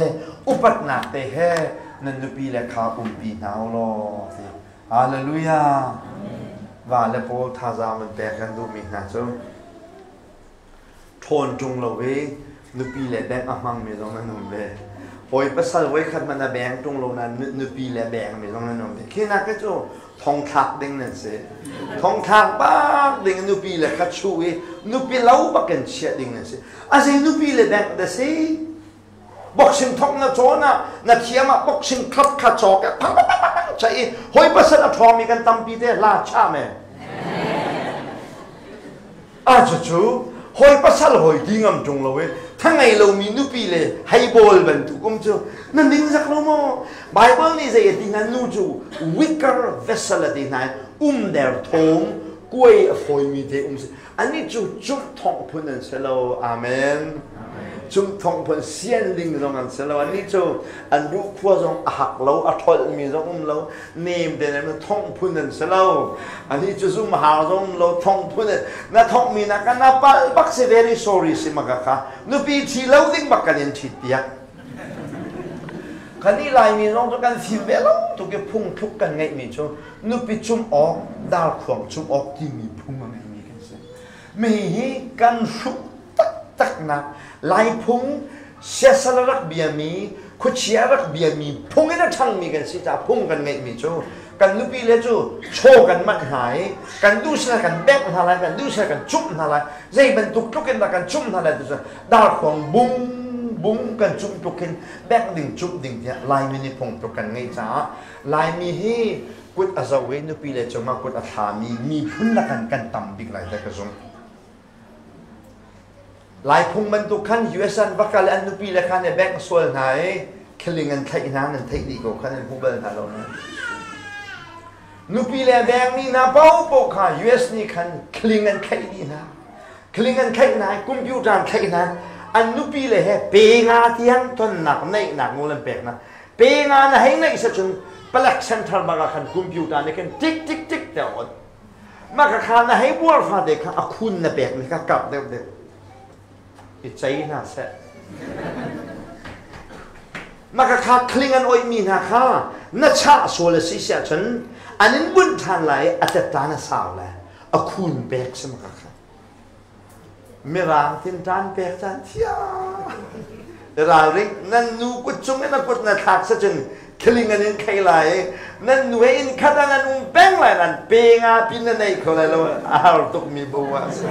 upatnak te he nan nupi le kha umpi hna u law ti hallelujah va le pawl thazaang an pek kan duhmi hna cu ṭhawn ṭung lo i nupi le bengh a hmangmi zong an um ve. Hawi pasal voikhat hmanh a beng ṭung lo nain nupi le beng mi zong nan um ve. Khi nak cu thongthlak ding nan si. Thongthlak bak ding nupi le kha chuh i nupi lo bak in chiah ding nan si. A zei nupi le bengh da si? Boxing thong na cawn ah na thiam ah boxing club kha cawk eh phang phang phang phang cha i hawi pasal a ṭhawngmi kan tampi te la cha me. A cucu hawi pasal hawi di ngam ṭung lo i thangei lomi nupi le heibawl bantuk um cu na ningzak lo maw? Bible nih zei a ti hna nu cu weaker vessel a ti hna um der thawng kuai a fawimi te um si anih cu cumh thawng phun an si lo. Amen. Cumh thawng phun sian ding zong an si lo. Anih cu an ruhkhua zong a hak lo, a ṭholhmi zong um lo, nem te nem thong phun an si lo. Anih cu zum har zong um lo, thong phun na thongmi na kan na palh bak si, very sorry si maka kha nupi ṭhi lo ding bak kan in ṭhit piak. Kan i Laimi zong cu kan fim ve lo tuk i phungthluk kan ngeihmi cu nupi cum awk, darkhuang cum awk timi phung a ngeimi kan si. Mi hi kan hruh taktaknak Laiphung siasal a rak biami, khuachia a rak biami phung in a ṭhangmi kan si caah phung kan ngeihmi cu kan nupi le cu chaw kan manh hna i kan duh sila kan bengh hna lai, kan duh sila kan cumh hna lai, zei bantuk tluk in dah kan cumh hna lai ti cu darkhuang bung bung kan cumh tluk hin bengh ding cumh ding tiah Laimi nih phung tluk kan ngeih caah Laimi hi kut a zo i nupi le cungah kut a thlami miphun lakan kan tam bik lai te ka zumh. Laiphung bantuk khan US an va kal an nupi le khan i bank sual hna i khiling an thlaih hna nan theih dih ko khan an hmu bal hna lo na. Nupi le beng mi hna paohpaoh kha US nih khan khiling an thlaih dih hna. Khiling an thlaih hna i computer an thlaih hna. An nupi le he pe nga tiang tonnak neihnak nawl an pek hna. Pe nga na hei neih sa cun palek center bak ah khan computer nih khan tik tik tik te on. Mah ka kha na hei buar fate kha a khun na pek mi kha kap deuh deuh i cei hna seh. Mah ka kha khling an oih mi hna kha na chah sual a si siah cun an in bunh ṭhan lai i a tettan a sau le a khun pek si maka kha. Mirang tinṭan pek caan thiam. Ralring nan nu kut cung in a kut na thlak sa cun khiling an in khei lai i nan nu he inn khat ah nan um peng lai nan pe nga pin na nei kho lai lo a har tuk mi bu ah si.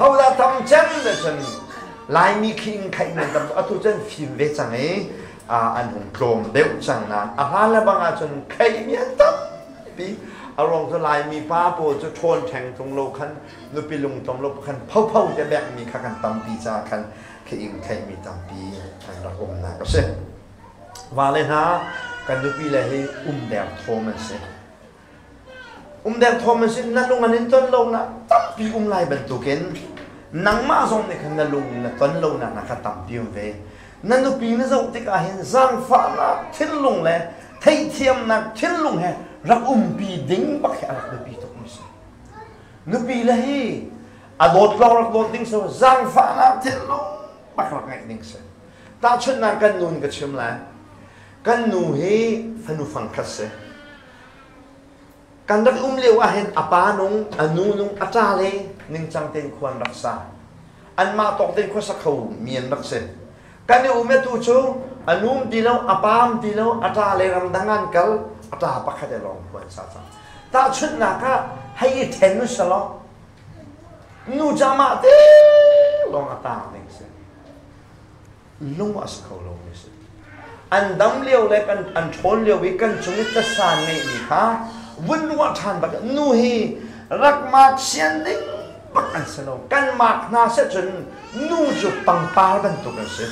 Hodah tam cem na cun Laimi khi in khaih nan tam atu cun fim ve cang i an hung tlawm deuh cang nain a hlan le bang ahcun khaih mi an tampi. A ruang cu Laimi pa pawl cu ṭhawn ṭheng tung lo khan nupi lungtom lo khan phopho te bekmi kha kan tampi caah khan khi-ing theihmi tampi an rak umnak a si. Vale hna kan nupi le hi umdeng thawm an si. Umdeng thawm an si na lung an in ton lo na tampi um lai bantukin nangmah zong nih khan na lung na ton lo nak na kha tampi um ve. Na nupi na zoh tikah hin zaangfahnak thinlung le theihthiamnak thinlung he rak umpi ding bak hi a rak biapi tuk mi si. Nupi le hi a dawt lawng rak dawt ding si zaangfahnak thinlung bak rak ngeih ding si. Tahchunhnak kan nu in ka chim lai. Kan nu hi fanu fangkhat si. Kan rak um lio ah hin a pa nung, a nu nung, a ṭa le ningcang tein khua an rak sa. Anmah tawk tein khuasa kho mi an rak si. Kan i um tu cu a num ti lo, a paam ti lo, a ṭa le ramdang an kal, a ṭa pakhat e lawng khua an sa cang. Tahchunhnak ah hei i ṭhen u selaw nu ca mah te lawng a taang ding si. Lung a si kho lomi si. An dam lio le kan an ṭhawn lio i kan cung i tasa ngeihmi kha vun ruah ṭhan bak nu hi rak mak sian ding bak an si lo. Kan mak hna seh cun nu cu pangpar bantuk an si.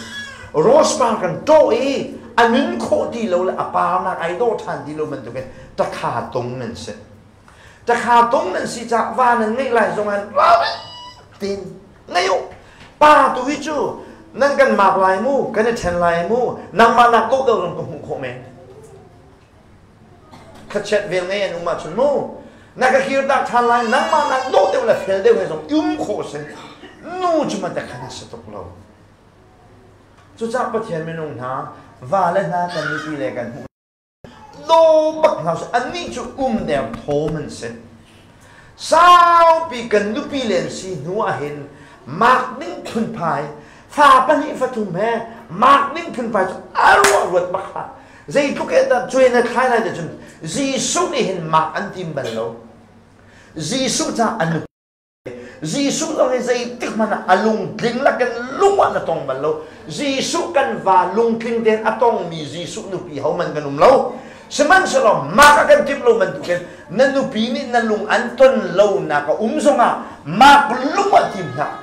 Rose par kan ṭawh i a nun khawh ti lo le a parnak ai dawh ṭhan ti lo bantukin ṭakha tung nan si. Ṭakha tung nan si caah va nan ngeih lai zong an tin ngei u. Pa tu hi cu nan kan mak lai mu, kan i ṭhen lai mu, nangmah nak dawh deuh zong ka hmuh khawh men. Khachiat vel ngei an um ahcun mu, na ka kirtak ṭhan lai, nangmah nak dawh deuh le fel deuh he zong um khawh si. Nu cu ma khan a si tuk lo. Cucaah Pathian minung hna, vale hna kan nupi le kan hmuh Daw bak hna usih. Annih cu umdeng thawm an si. Saupi kan nupi len si hnu ahhin mak ding phunphai, Fa pahnih fathum he mark ning phunphai cu a ruah ruat bak hlah. Zeitluk in dah cuai na thlai lai ti cun Jesuh nih hin mark an tim bal lo. Jesuh ca an Jesuh zong hi zeitik hmanh ah a lungtling lakin lung ah na tong bal lo. Jesuh kan va lungtling tein a tongmi Jesuh nupi hohmanh kan um lo. Sihmanhsehlaw mah a kan timh lo bantukin na nupi nih na lung an ton lonak a um zongah mah lung ah tim hlah.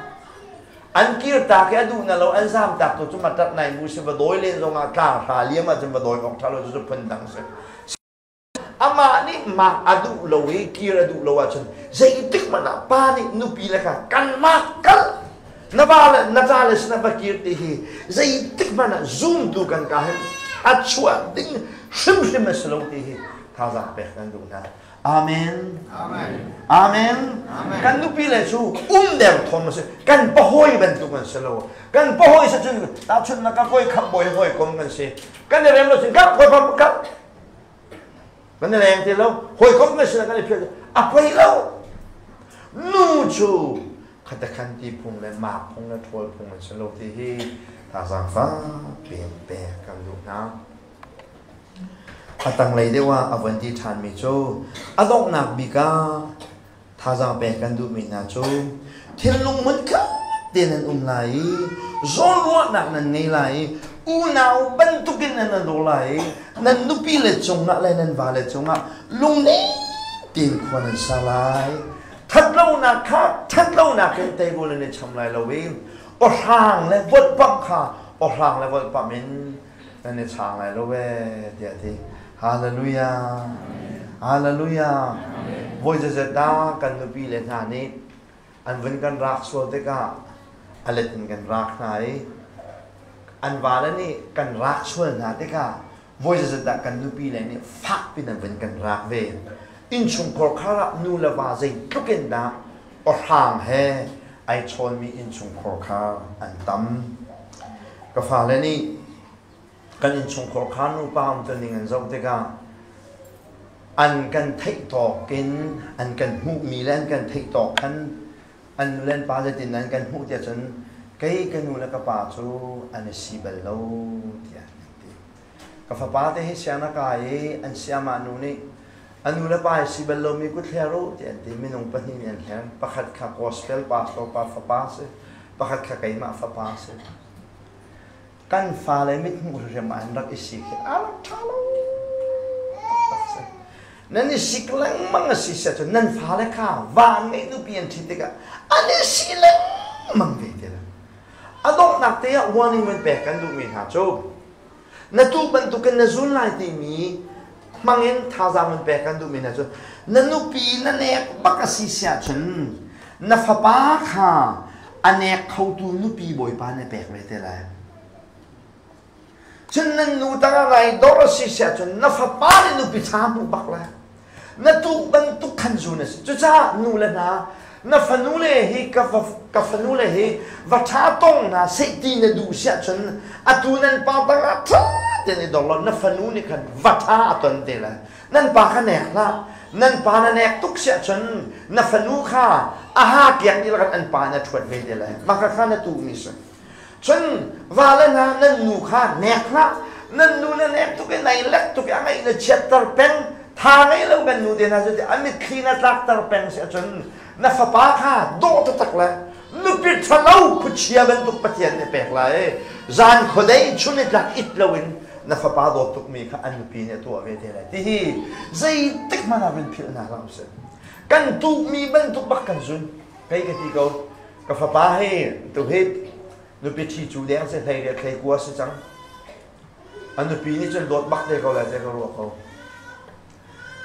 An kirtak i a duh na lo an zamtak tu cu matat nai mu si va dawi len zongah tlang hra liam ahcun va dawi awk ṭha lo cu phun dang si. Amah nih mah a duh lo i kir a duh lo ahcun zeitik hmanh ah pa nih nupi le kha kanmah kal na va le na ca le sinah va kir ti hi zeitik hmanh ah zumtu kan ka hin a chuah ding hrimhrim a si lo ti hi thazaang pek kan duh hna. Amen. Amen. Amen. Kan nupi le cu um der thom a si. Kan pahawi bantuk an si lo. Kan pahawi sa cun tahchunhnak ka kawi khap bawi hawi kom kan si. Kan i rem lo cun kap hawi kom kap Kan i leng ti lo. Hawikom kan sinah kan i phiat. A poi lo. Nu cu khatakhan ti phung le mak phung le ṭhawl phung an si lo ti hi thazaang fak piin pek kan duh hna. A tanglei deuh ah a von ti ṭhanmi cu a donghnak bik ah Thazaang pek kan duhmi hna cu thinlung hmunkhat te nan um lai i zawnruahnak nan ngei lai i unau bantukin nan daw lai i nan nupi le cungah le nan vale cungah lungnem tein khua nan sa lai. Thatlonak kha thatlonak in teirul nan i cham lai lo i awhrang le volhpamh kha awhrang le volhpamh in nan i chang lai lo ee tiah a ti. Hallelujah. Hallelujah. Voi zeizat dah kan nupi le hna nih an vun kan rak sual tikah a let in kan rak hna i an vale nih kan rak sual hna tikah voi zeizat dah kan nupi le nih fak pin an vun kan rak ve. Innchungkhar khar ah nu le va zeitluk in dah awhrang he ai chawnmi innchungkhar kha an tam. Ka fale nih kan innchungkhar kha nupa umtuning an zoh tikah an kan theih tawk in an kan hmuhmi le an kan theih tawk khan an nu le an pa zeitin an kan hmuh tiah cun kei ka nu le ka pa cu an i si bal lo tiah an ti. Ka fapa te hi siang na kai i an siamah nu nih a nu le pa i si bal lomi kut hler u ti an ti. Minung pahnih nih an hler. Pakhat kha gospel pastor pa fapa si, pakhat kha keimah fapa si. Kan fale mithmuh hrimhrim ah an rak i sik hi a rak ṭha lo taktak si. Nan i sik lengmang a si siah cun nan fale kha va an ngeih nupi an ṭhit tikah an i si lengmang ve ti lo. A donghnak te ah warning van pek kan duhmi hna cu na tu bantukin na zul lai timi hmangin thazaang van pek kan duhmi hna cu na nupi na nek bak a si siah cun na fapa kha a nek khotu nupi bawipa na pek ve te lai. Cun nan nu tangah ngai dor a si siah cun na fapa nih nupi ṭha hmuh bak lai. Na tuk bantuk khan zu na si. Cucaah nu le hna, na fanu le hi ka, ka fanu le hi va ṭha tong hna seh ti na duh siah cun atu nan pa tangah ṭha tein i dor law na fanu nih khan va ṭha a ton te lai. Nan pa kha nek hlah. Nan pa na nek tuk siah cun na fanu kha a ha kiak ni lakin an pa na ṭhuat ve te lai. Mah kha kha na tuhmi si. Cun vale hna nan nu kha nek hlah. Nan nu na nek tuk i nai lek tuk i a ngaih na chiatter peng. Tha ngei lo kan nu te hna cu a mitthli na tlakter peng si ahcun na fapa kha dawh taktak le nupi ṭhalo khuachia bantuk Pathian nih pek lai. Zan khuadei chun i tlak it loin na fapa dawt tukmi kha an nupi nih a tuah ve te lai. Tihi zeitik hmanh ah vun philh hna hlah usih. Kan tuhmi bantuk bak kan zun. Kei ka ti ko. Ka fapa hi tuhi nupi ṭhi cu deng si hlei le thlei kua si cang. A nupi nih cun dawt bak te ko lai te ka ruah ko.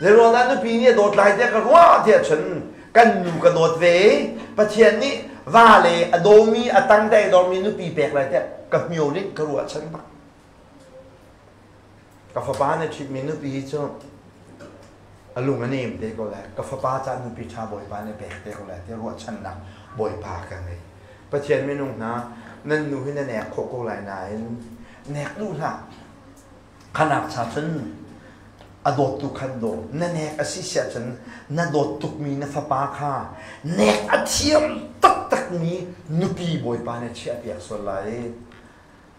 Zei ruang dah nupi nih a dawt lai te ka ruah tiah cun kan nu ka dawt ve i Pathian nih va le a dawmi a tang te dawmi nupi pek lai tiah ka hmio nih ka ruah chan bak. Ka fapa nih ṭhitmi nupi hi cu a lung a nem te ko lai. Ka fapa caah nupi ṭha Bawipa nih pek te ko lai ti ruahchannak Bawipa ka ngei. Pathian minung hna, nan nu hi na nek khawh ko lai nain nek duh hlah. Khanak cha cun a dawt tu khan daw. Na nek a si siah cun na dawt tukmi na fapa kha nek a thiam taktak. taktakmi nupi Bawipa nih chiahpiak sual lai i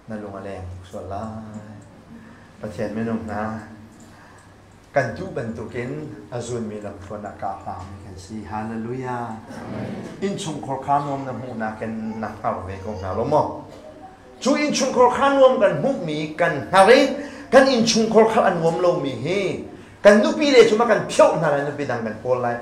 na lung a leng tuk sual lai. Pathian minung hna, kan duh bantukin a zunmi lamthluan ah kaa hlangmi kan si. Hallelujah. Innchungkhar kha nuam na hmuhnak in na hngar ve ko hna lo maw? Cu innchungkhar kha nuam kan hmuhmi kan hngar i kan innchungkhar kha a nuam lomi hi kan nupi le cu ma kan phioh hna lai, nupi dang kan kawl lai.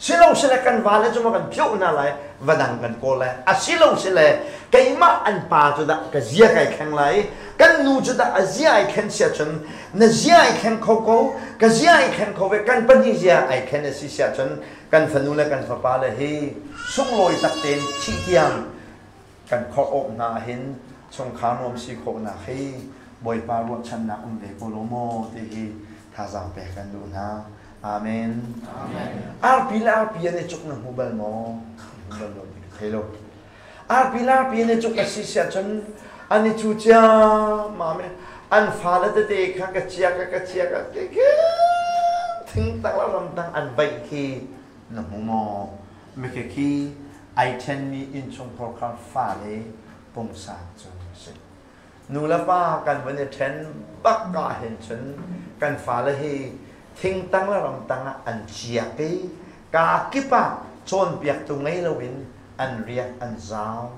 Silo sile kan vale cu ma kan phioh hna lai, va dang kan kawl lai. Asilo sile keimah an pa cu dah ka zia kai thleng lai, kan nu cu dah a zia ai thlen sia cun na zia ai thleng kho ko, ka zia ai thleng kho ve, kan pahnih zia ai thlen a si sia cun kan fanu le kan fapa le hi sunglawi tak tein thih tiang kan khorh awk hna ahhin chungkhar nuam si khawhnak hi Bawipa ruahchannak um ve ko lo maw ti hi thazaang pek kan duh hna. Amen. Arpi le arpi an i cuk na hmu bal maw? Hmu bal lo ti ka thei lo. Arpi le arpi an i cuk a si siah cun an i cu ciammam i an fale tete kha ka chia ka ka chia ka ke thing tang le ram tang an vaih khi na hmu maw? Mike khi ai ṭhenmi innchungkhar kha fale pungsan cu a si. Nu le pa kan van i ṭhen bak ah hin cun kan fale hi thingtang le ramtang ah an ciak i kaa kip ah cawnpiaktu ngei loin an riak an zau.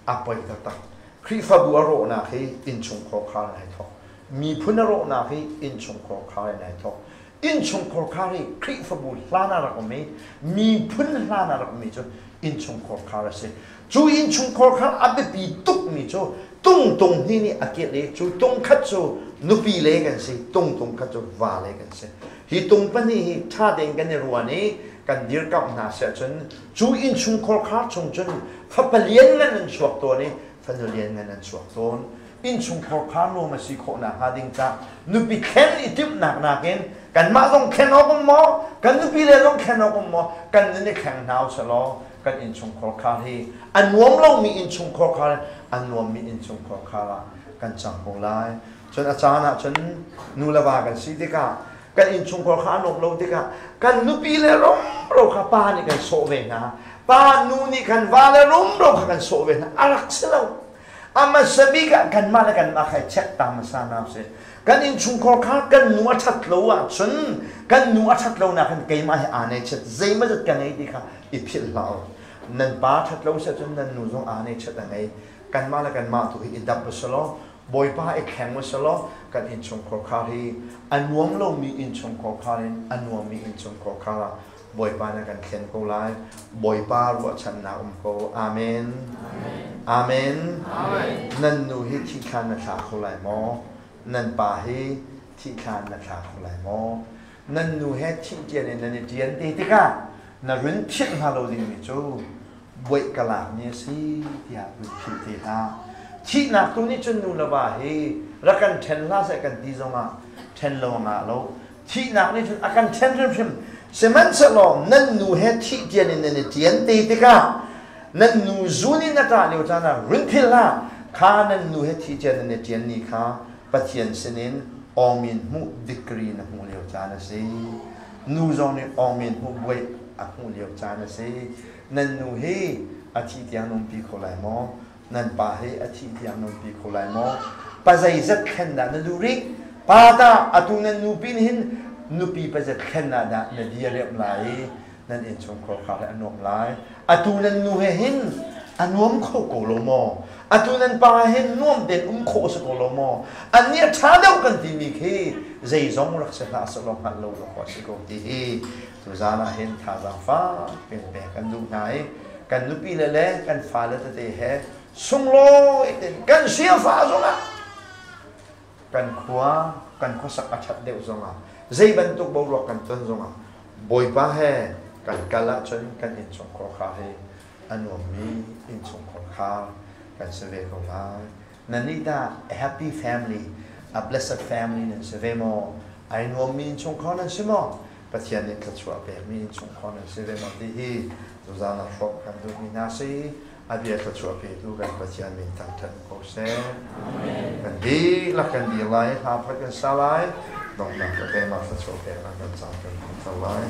A poi taktak. Khrihfabu a rawhnak hi innchungkhar khar in ai thawk. Miphun a rawhnak hi innchungkhar khar in ai thawk. Innchungkhar khar hi Khrihfabu hlan ah rak um i miphun hlan ah rak ummi cu innchungkhar khar a si. Cu innchungkhar kha a biapi tukmi cu tungtung hnih nih a kilh i cu tung khat cu nupi le kan si, tungtung khat cu va le kan si. Hi tung pahnih hi ṭha tein kan i ruan i kan dirkamh hna siah cun cu innchungkhar khar chung cun fapa lianngan an chuak tawn i fanu lianngan an chuak tawn. Innchungkhar khar nuam a si khawh nakhnga ding cah nupi thlen i timhnak nakin kanmah zong thlen awk um maw, kan nupi le zong thlen awk um maw, kan nun i thleng hna usih law kan innchungkhar khar hi a nuam lomi innchungkhar khar a nuammi innchungkhar khar ah kan cang ko lai. Cun a caan ah cun nu le va kan si tikah kan innchungkhar kha a nuam lo tikah kan nupi le rumro kha pa nih kan sawh ve hna. Pa nu nih kan va le rumro kha kan sawh ve hna. A rak si lo. A hmasa bik ah kanmah le kanmah kha i check ta hmasa hna usih. Kan innchungkhar kha kan nu a ṭhat lo ahcun kan nu a ṭhat lo nak in keimah hi aa nei chiat zeimawzat ka ngei ti kha i philh hlah u. Nan pa ṭhat lo si ahcun nan nu zong aa nei chiat a ngei. Kanmah le kanmah tu hi i dap u law Bawipa i thleng u law kan innchungkhar khar hi a nuam lomi innchungkhar khar in a nuammi innchungkhar khar ah Bawipa na kan thlen ko lai. Bawipa ruahchannak um ko. Amen. Amen. Nan nu hi thihthlan na thla kho lai maw? Nan pa hi thihthlan na thla kho lai maw? Nan nu he thih ṭian in nan i ṭian te tikah na run philh hnga lo dingmi cu buaih ka lakmi a si tiah run philh te hlah. Thihnak tu nih cun nu le va hi rak kan ṭhen hlah seh kan ti zongah ṭhen lo a ngah lo. Thihnak nih cun a kan ṭhen hrimhrim. Sihmanhsehlaw nan nu he thih ṭian in nan i ṭian te tikah nan nu zun in a ṭah lio caan ah run philh hlah. Kha nan nu he thih ṭian nan i ṭian ni kha Pathian sinin awngmin hmuh degree na hmuh lio caan a si. Nu zong nih awngmin hmuh buaih a hmuh lio caan a si. Nan nu hi a thih tiang na umpi kho lai maw? Nan pa hi a thih tiang na umpi kho lai maw? Pa zeizat thlen dah na duh rih? Pa tah atu nan nupi nih hin nupi pazat thlen ah dah na diriamh lai i nan innchungkhar kha a nuam lai. Atu nan nu he hin a nuam kho ko lo maw? Atu nan pa he hin nuam tein um khawh a si ko lo maw? Annih a ṭha deuh kan timi khi zeizong rak si hlah sehlaw hngalh lo dawh a si ko ti hi tuzaan ah hin thazaang fak piin pek kan duh hna i kan nupi le le kan fale tete he sunglawi tein kan siafa zongah kan khua kan khuasak a ṭhat deuh zongah zei bantuk boruak kan ton zongah Bawipa he kan kal ahcun kan innchungkhar kha hi a nuammi innchungkhar kha kan si ve ko lai. Nannih dah a happy family, a blessed family nan si ve maw? Ai nuammi innchungkhar nan si maw? Pathian nih thluachuah pekmi innchungkhar nan si ve maw ti hi tuzaan ah hrawmh kan duhmi hna si. A bia thluachuah petu kan Pathian min thangṭhat ko seh. Kan dihlak kan dir lai, hla pakhat kan sa lai, donghnak ka keimah thluachuah peknak kan caan kan hman lai.